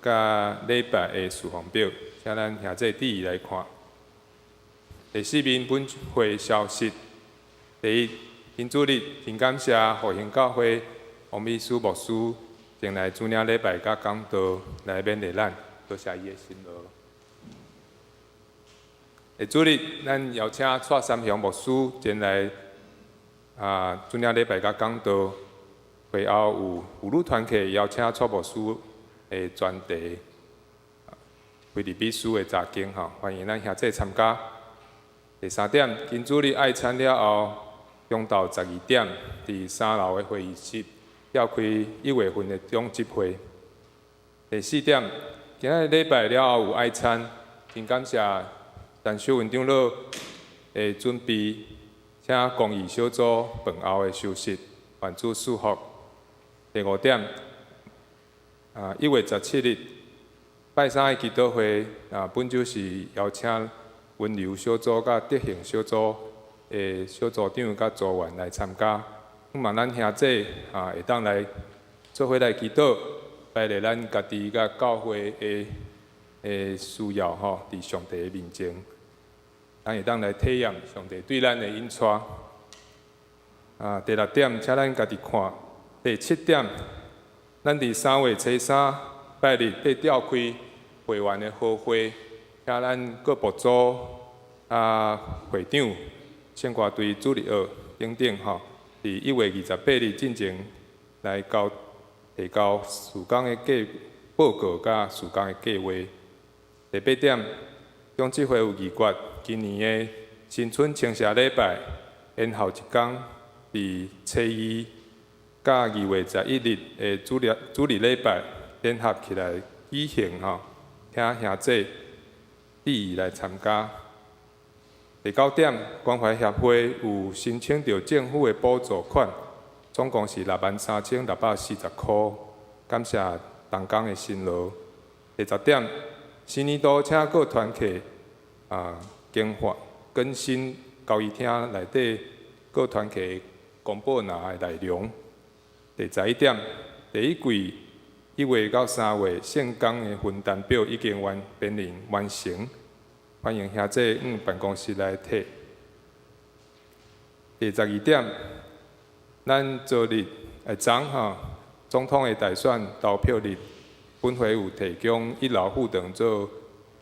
佮禮拜的事奉表，請咱兄弟注意來看。第四面本會消息。第一，天主日，真感謝復興教會王美書牧師前來主領禮拜佮講道來勉勵咱，多謝伊的辛勞。下主日，咱邀請蔡三雄牧師前來主領禮拜佮講道。會後有婦女團契邀請蔡牧師的專題，腓立比書的查經吼，歡迎咱兄弟參加。第三點，今主日愛餐了後，中晝12點，佇三樓的會議室召開1月份的總集會。第四點，今仔日禮拜了後有愛餐，真感謝陳秀雲長老的準備，請公義小組飯後的休息，願主賜福。第五點，啊，1月17日拜三的祈禱會啊，本週是邀請溫柔小組佮德行小組的小組長佮組員來參加。希望咱兄弟啊，會當來做伙來祈禱，擺列咱家己佮教會的需要吼，佇上帝的面前，咱會當來體驗上帝對咱的引帶。啊，第六點，請咱家己看。第七點，咱佇3月初3拜日欲召開會員的合會，請咱各部組啊會長、聖歌隊主日學等等吼，佇1月28日進前來交提交事工的計報告佮事工的計劃。第八點，長執會有議決，今年的新春稱謝禮拜延後一工，佇初二佮2月11日的主日禮拜聯合起來舉行吼，請兄弟注意來參加。第九點，關懷協會有申請著政府的補助款，總共是63,640箍，感謝同工的辛勞。第十點，新年度請各團契啊更換更新交誼廳內底各團契公報欄的內容。第十一點，第一季1月到3月聖工的分擔表已經完編擬完成，歡迎兄弟往辦公室來提。第十二點，咱昨日昨吼總統的大選投票日，本會有提供一樓副堂做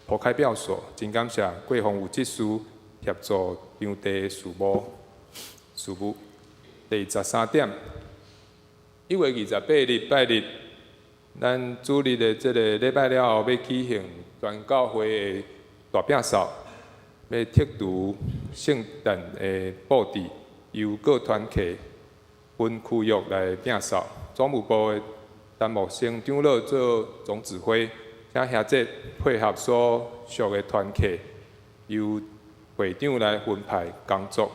投開票所，真感謝貴方有執事協助場地事務。第十三點，1月28日拜日，咱主日的這個禮拜了後，欲舉行全教會的大摒掃，欲剔除聖誕的布置，由各團契分區域來摒掃。總務部的陳木生長老做總指揮，請兄弟配合所屬的團契，由會長來分派工作。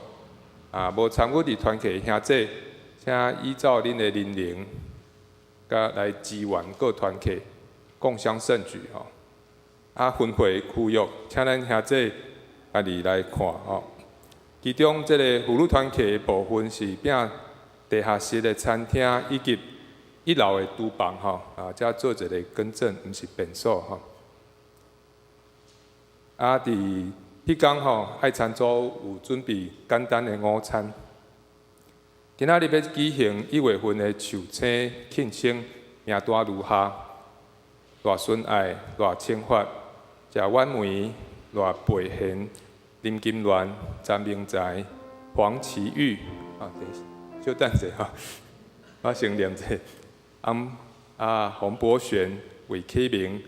啊，無參與佇團契的兄弟，請依照恁的年齡，佮來支援各團契，共襄盛舉吼。啊，分配區域，請咱兄弟家己來看吼。其中，這個婦女團契的部分是摒地下室的餐廳以及一樓的廚房吼，啊，遮做一個更正，毋是便所吼。啊，佇彼工吼，愛餐組有準備簡單的午餐。今仔日欲舉行1月份的壽星慶生名單如下：賴孫愛、賴清發、謝婉梅、賴培賢、林金鑾、詹明才、黃奇玉。啊，等小等者哈，我先念者。啊，洪博璇、魏啟明、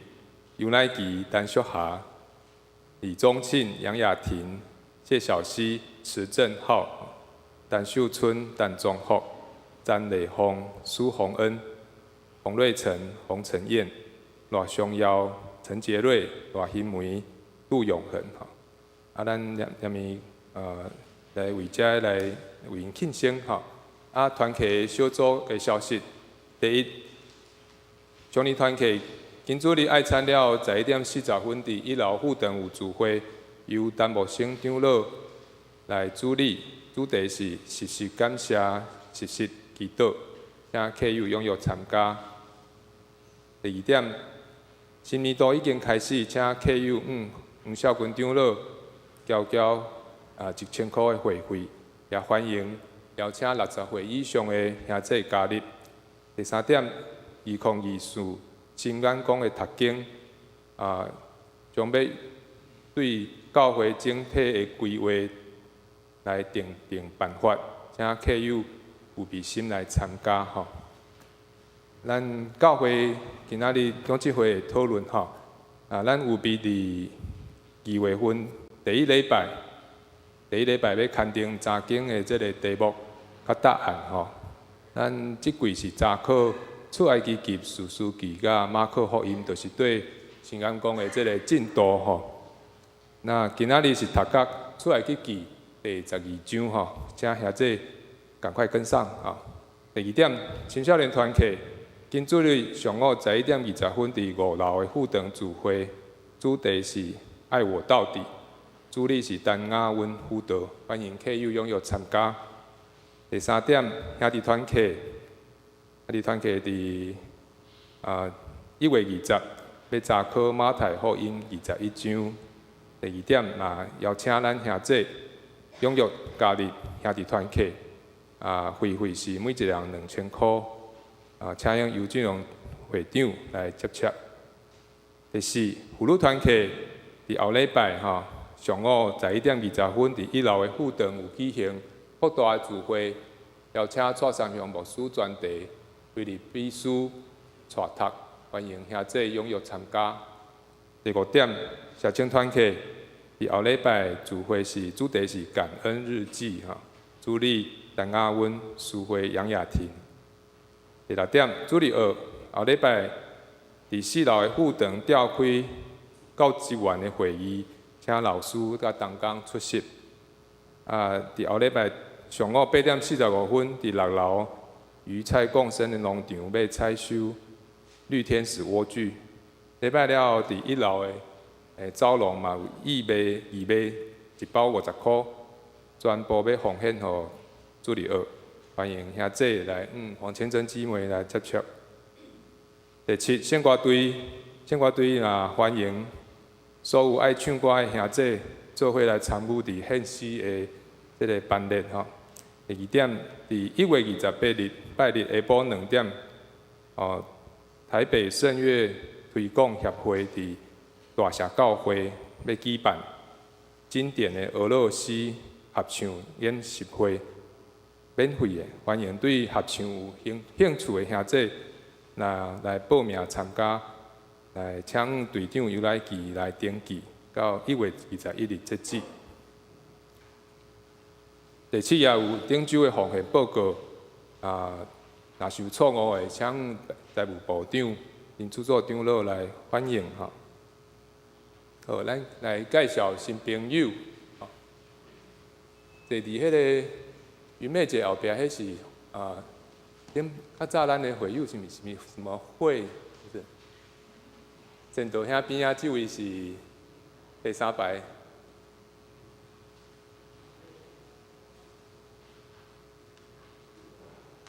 尤乃琪、陳淑霞、李宗慶、楊雅婷、謝小溪、池正浩、陳秀春、陳宗福、詹麗鳳、蘇宏恩、洪瑞成、洪承燕、賴松耀、陳傑瑞、賴興梅、杜永恆。吼，啊，咱念念伊來為遮來為𪜶慶生吼。啊，團契小組的消息，第一，少年團契今主日愛餐了後，11點40分，佇一樓副堂有聚會，由陳木生長老來主理，主題是時時感謝、時時祈禱，請客友踴躍參加。第二點，新年度已經開始，請客友向黃少君長老繳交啊1000箍的會費，也歡迎邀請60歲以上的兄弟加入。第三點，2024新眼光的讀經啊，將欲對教會整體的規劃來訂定辦法，請客友有備心來參加吼。咱教會今仔日長執會的討論吼，啊，咱預備佇2月份第一禮拜，第一禮拜欲勘定查經的這个題目佮答案吼。咱這季是查考出埃及記、士師記佮馬可福音，就是對新眼光的這个進度吼。那今仔日是讀到出埃及記第12章吼，請兄弟趕快跟上啊。第二點，青少年團契今主日上午11點20分，佇五樓的副堂聚會，主題是愛我到底，主理是陳雅溫輔導，歡迎客友踴躍參加。第三點，兄弟團契，兄弟團契佇1月20欲查考馬太福音21章。第二點嘛，邀請咱兄弟踴躍加入兄弟團契，會費是每一個人2000箍，請用尤俊榮會長來接洽。第四，婦女團契佇後禮拜吼，上午11點20分，佇一樓的副堂有舉行擴大的聚會，邀請蔡三雄牧師專題腓立比書帶讀，歡迎兄弟踴躍參加。第五點，社青團契佇後禮拜聚會是主題是感恩日記吼，主理陳雅溫、蘇慧、楊雅婷。第六點，主日學後禮拜佇四樓的副堂召開教職員的會議，請老師佮同工出席。佇後禮拜上午8點45分，佇六樓魚菜共生的農場欲採收綠天使萵苣。禮拜了後，佇一樓的走廊嘛有義賣，義賣一包50箍，全部欲奉獻予主日學，歡迎兄弟來，黃千珍姊妹來接觸。第七，聖歌隊，聖歌隊也歡迎所有愛唱歌的兄弟做伙來參與佇獻詩的這个班列吼。第二點，佇1月28日拜日下晡2點，台北聖樂推廣協會佇大社教會欲舉辦經典的俄羅斯合唱演習會，免費的，歡迎對合唱有興趣的兄弟，若來報名參加，來請隊長尤來記來登記，到1月21日截止。第七也有頂週的奉獻報告，若是有錯誤的，請財務部長、林主座長老來反映吼。好，咱來介紹新朋友。坐佇彼个云妹姐後壁，彼是頂較早咱的會友是毋是什麼什麼會？不是。前道兄邊仔這位是第三排。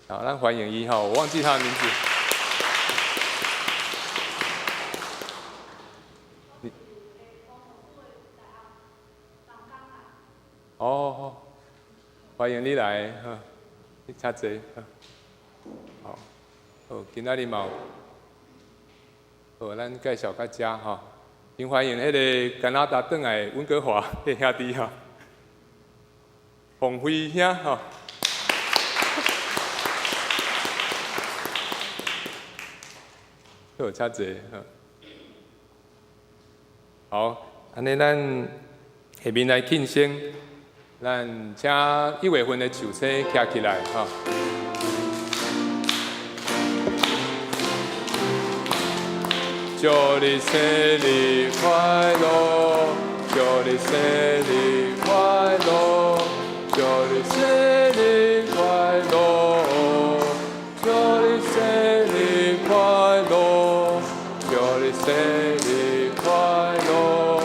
好，咱歡迎伊吼，我忘記他的名字。哦，歡迎你來，哈，你請坐，好，好，今仔日嘛有，好，咱介紹到遮吼，真歡迎彼个加拿大轉來溫哥華的兄弟吼，馮輝兄吼，好，請坐，好，按呢咱下面來慶生。咱請一月份的壽星徛起來，吼。祝你生日快樂，祝你生日快樂，祝你生日快樂，祝你生日快樂，祝你生日快樂，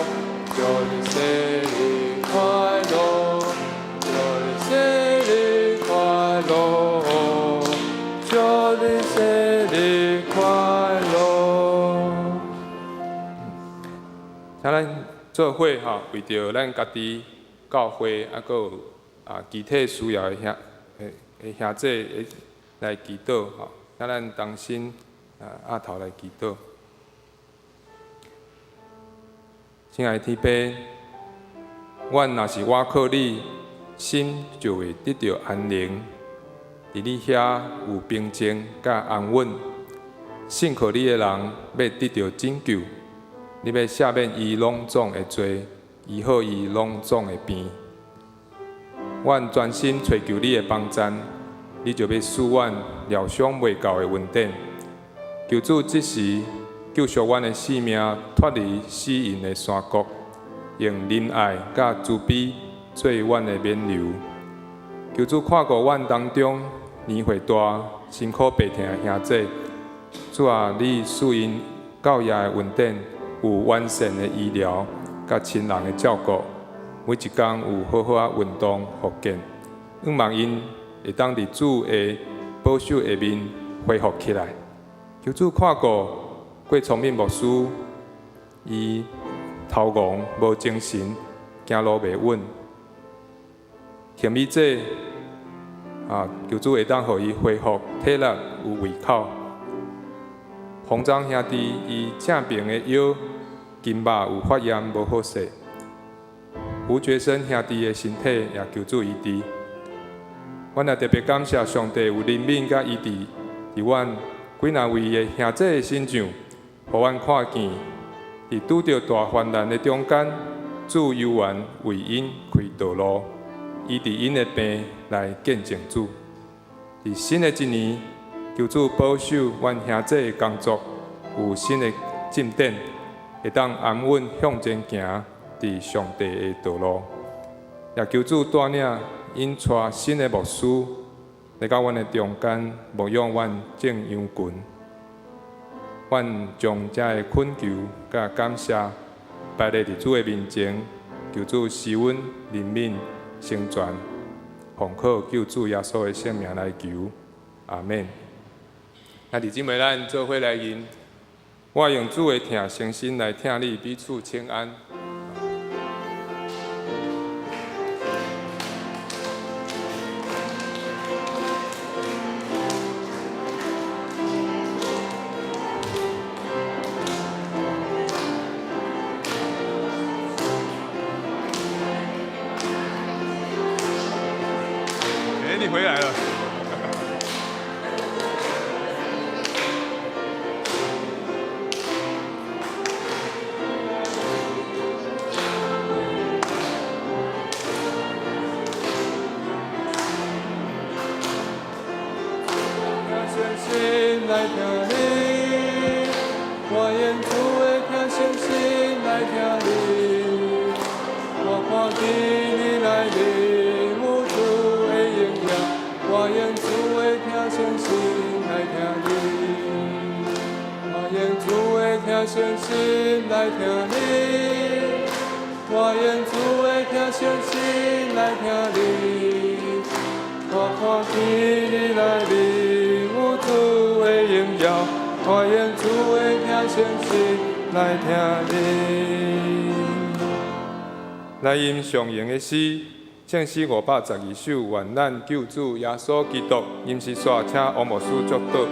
祝你生日快樂，祝你生日快樂，祝你生日快樂。請咱做伙吼，為著咱家己教會，閣有其他需要的兄弟來祈禱吼，請咱同心額頭來祈禱。親愛的天父，阮若是倚靠你，心就會得著安寧。佇你遐有平靜佮安穩。信靠你的人欲得著拯救，你欲赦免伊攏總的罪，醫好伊攏總的病。阮專心揣求你的幫贊，你就欲賜阮料想袂到的恩典。求主這時救贖阮的性命，脫離死蔭的山谷，用仁愛佮慈悲做阮的勉留。求主看顧阮當中年歲大、辛苦病疼的兄弟，主啊，你赐𪜶教业的恩典，有完善的医疗，佮亲人的照顾，每一工有好好仔运动复健，向望𪜶会当伫主的保守下面恢复起来。求主看顾郭聪敏牧师，伊头戆无精神，行路袂稳。甜美姐啊，求主会当予伊恢复体力，有胃口。洪章兄弟伊正边的腰筋肉有发炎，无好势。胡觉生兄弟的身体也求主医治。阮也特别感谢上帝有怜悯佮医治，伫阮几若位的兄弟的身上，予阮看见，伫拄著大患难的中间，主犹原为𪜶开道路，医治𪜶的病来见证主。伫新的一年，求主保守阮兄弟的工作有新的进展，会当安稳向前行伫上帝的道路。也求主带领𪜶带新的牧师来到阮的中间，牧养阮众羊群。阮将这个恳求佮感谢摆列伫主的面前，求主施阮怜悯成全，奉靠救主耶稣的圣名来求，阿们。兄弟姊妹，咱做伙来吟，我用主的疼诚心来疼你，彼此请安。哎，你回来了。诚心来听你，我用主的疼诚心来听你，我看见你内面有主的荣耀，我用主的疼诚心来听你，我用主的疼诚心来听你，我用主的疼诚心来听你，我看见你内面有主的荣耀，我用主的疼诚心来听你。来吟上荣的诗，圣诗512首，愿咱救主耶稣基督。吟诗煞，请王牧师祝祷。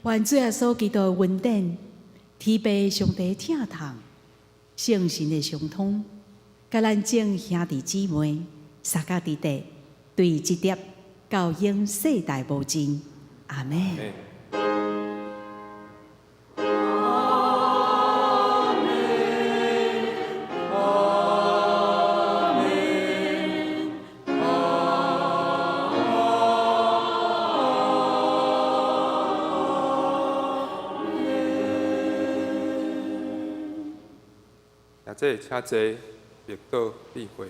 愿主耶稣基督的恩典、天父上帝疼痛、圣神的相通，佮咱众兄弟姊妹、三甲弟弟，对这粒到永世代无尽。阿们。这请坐，默祷立会。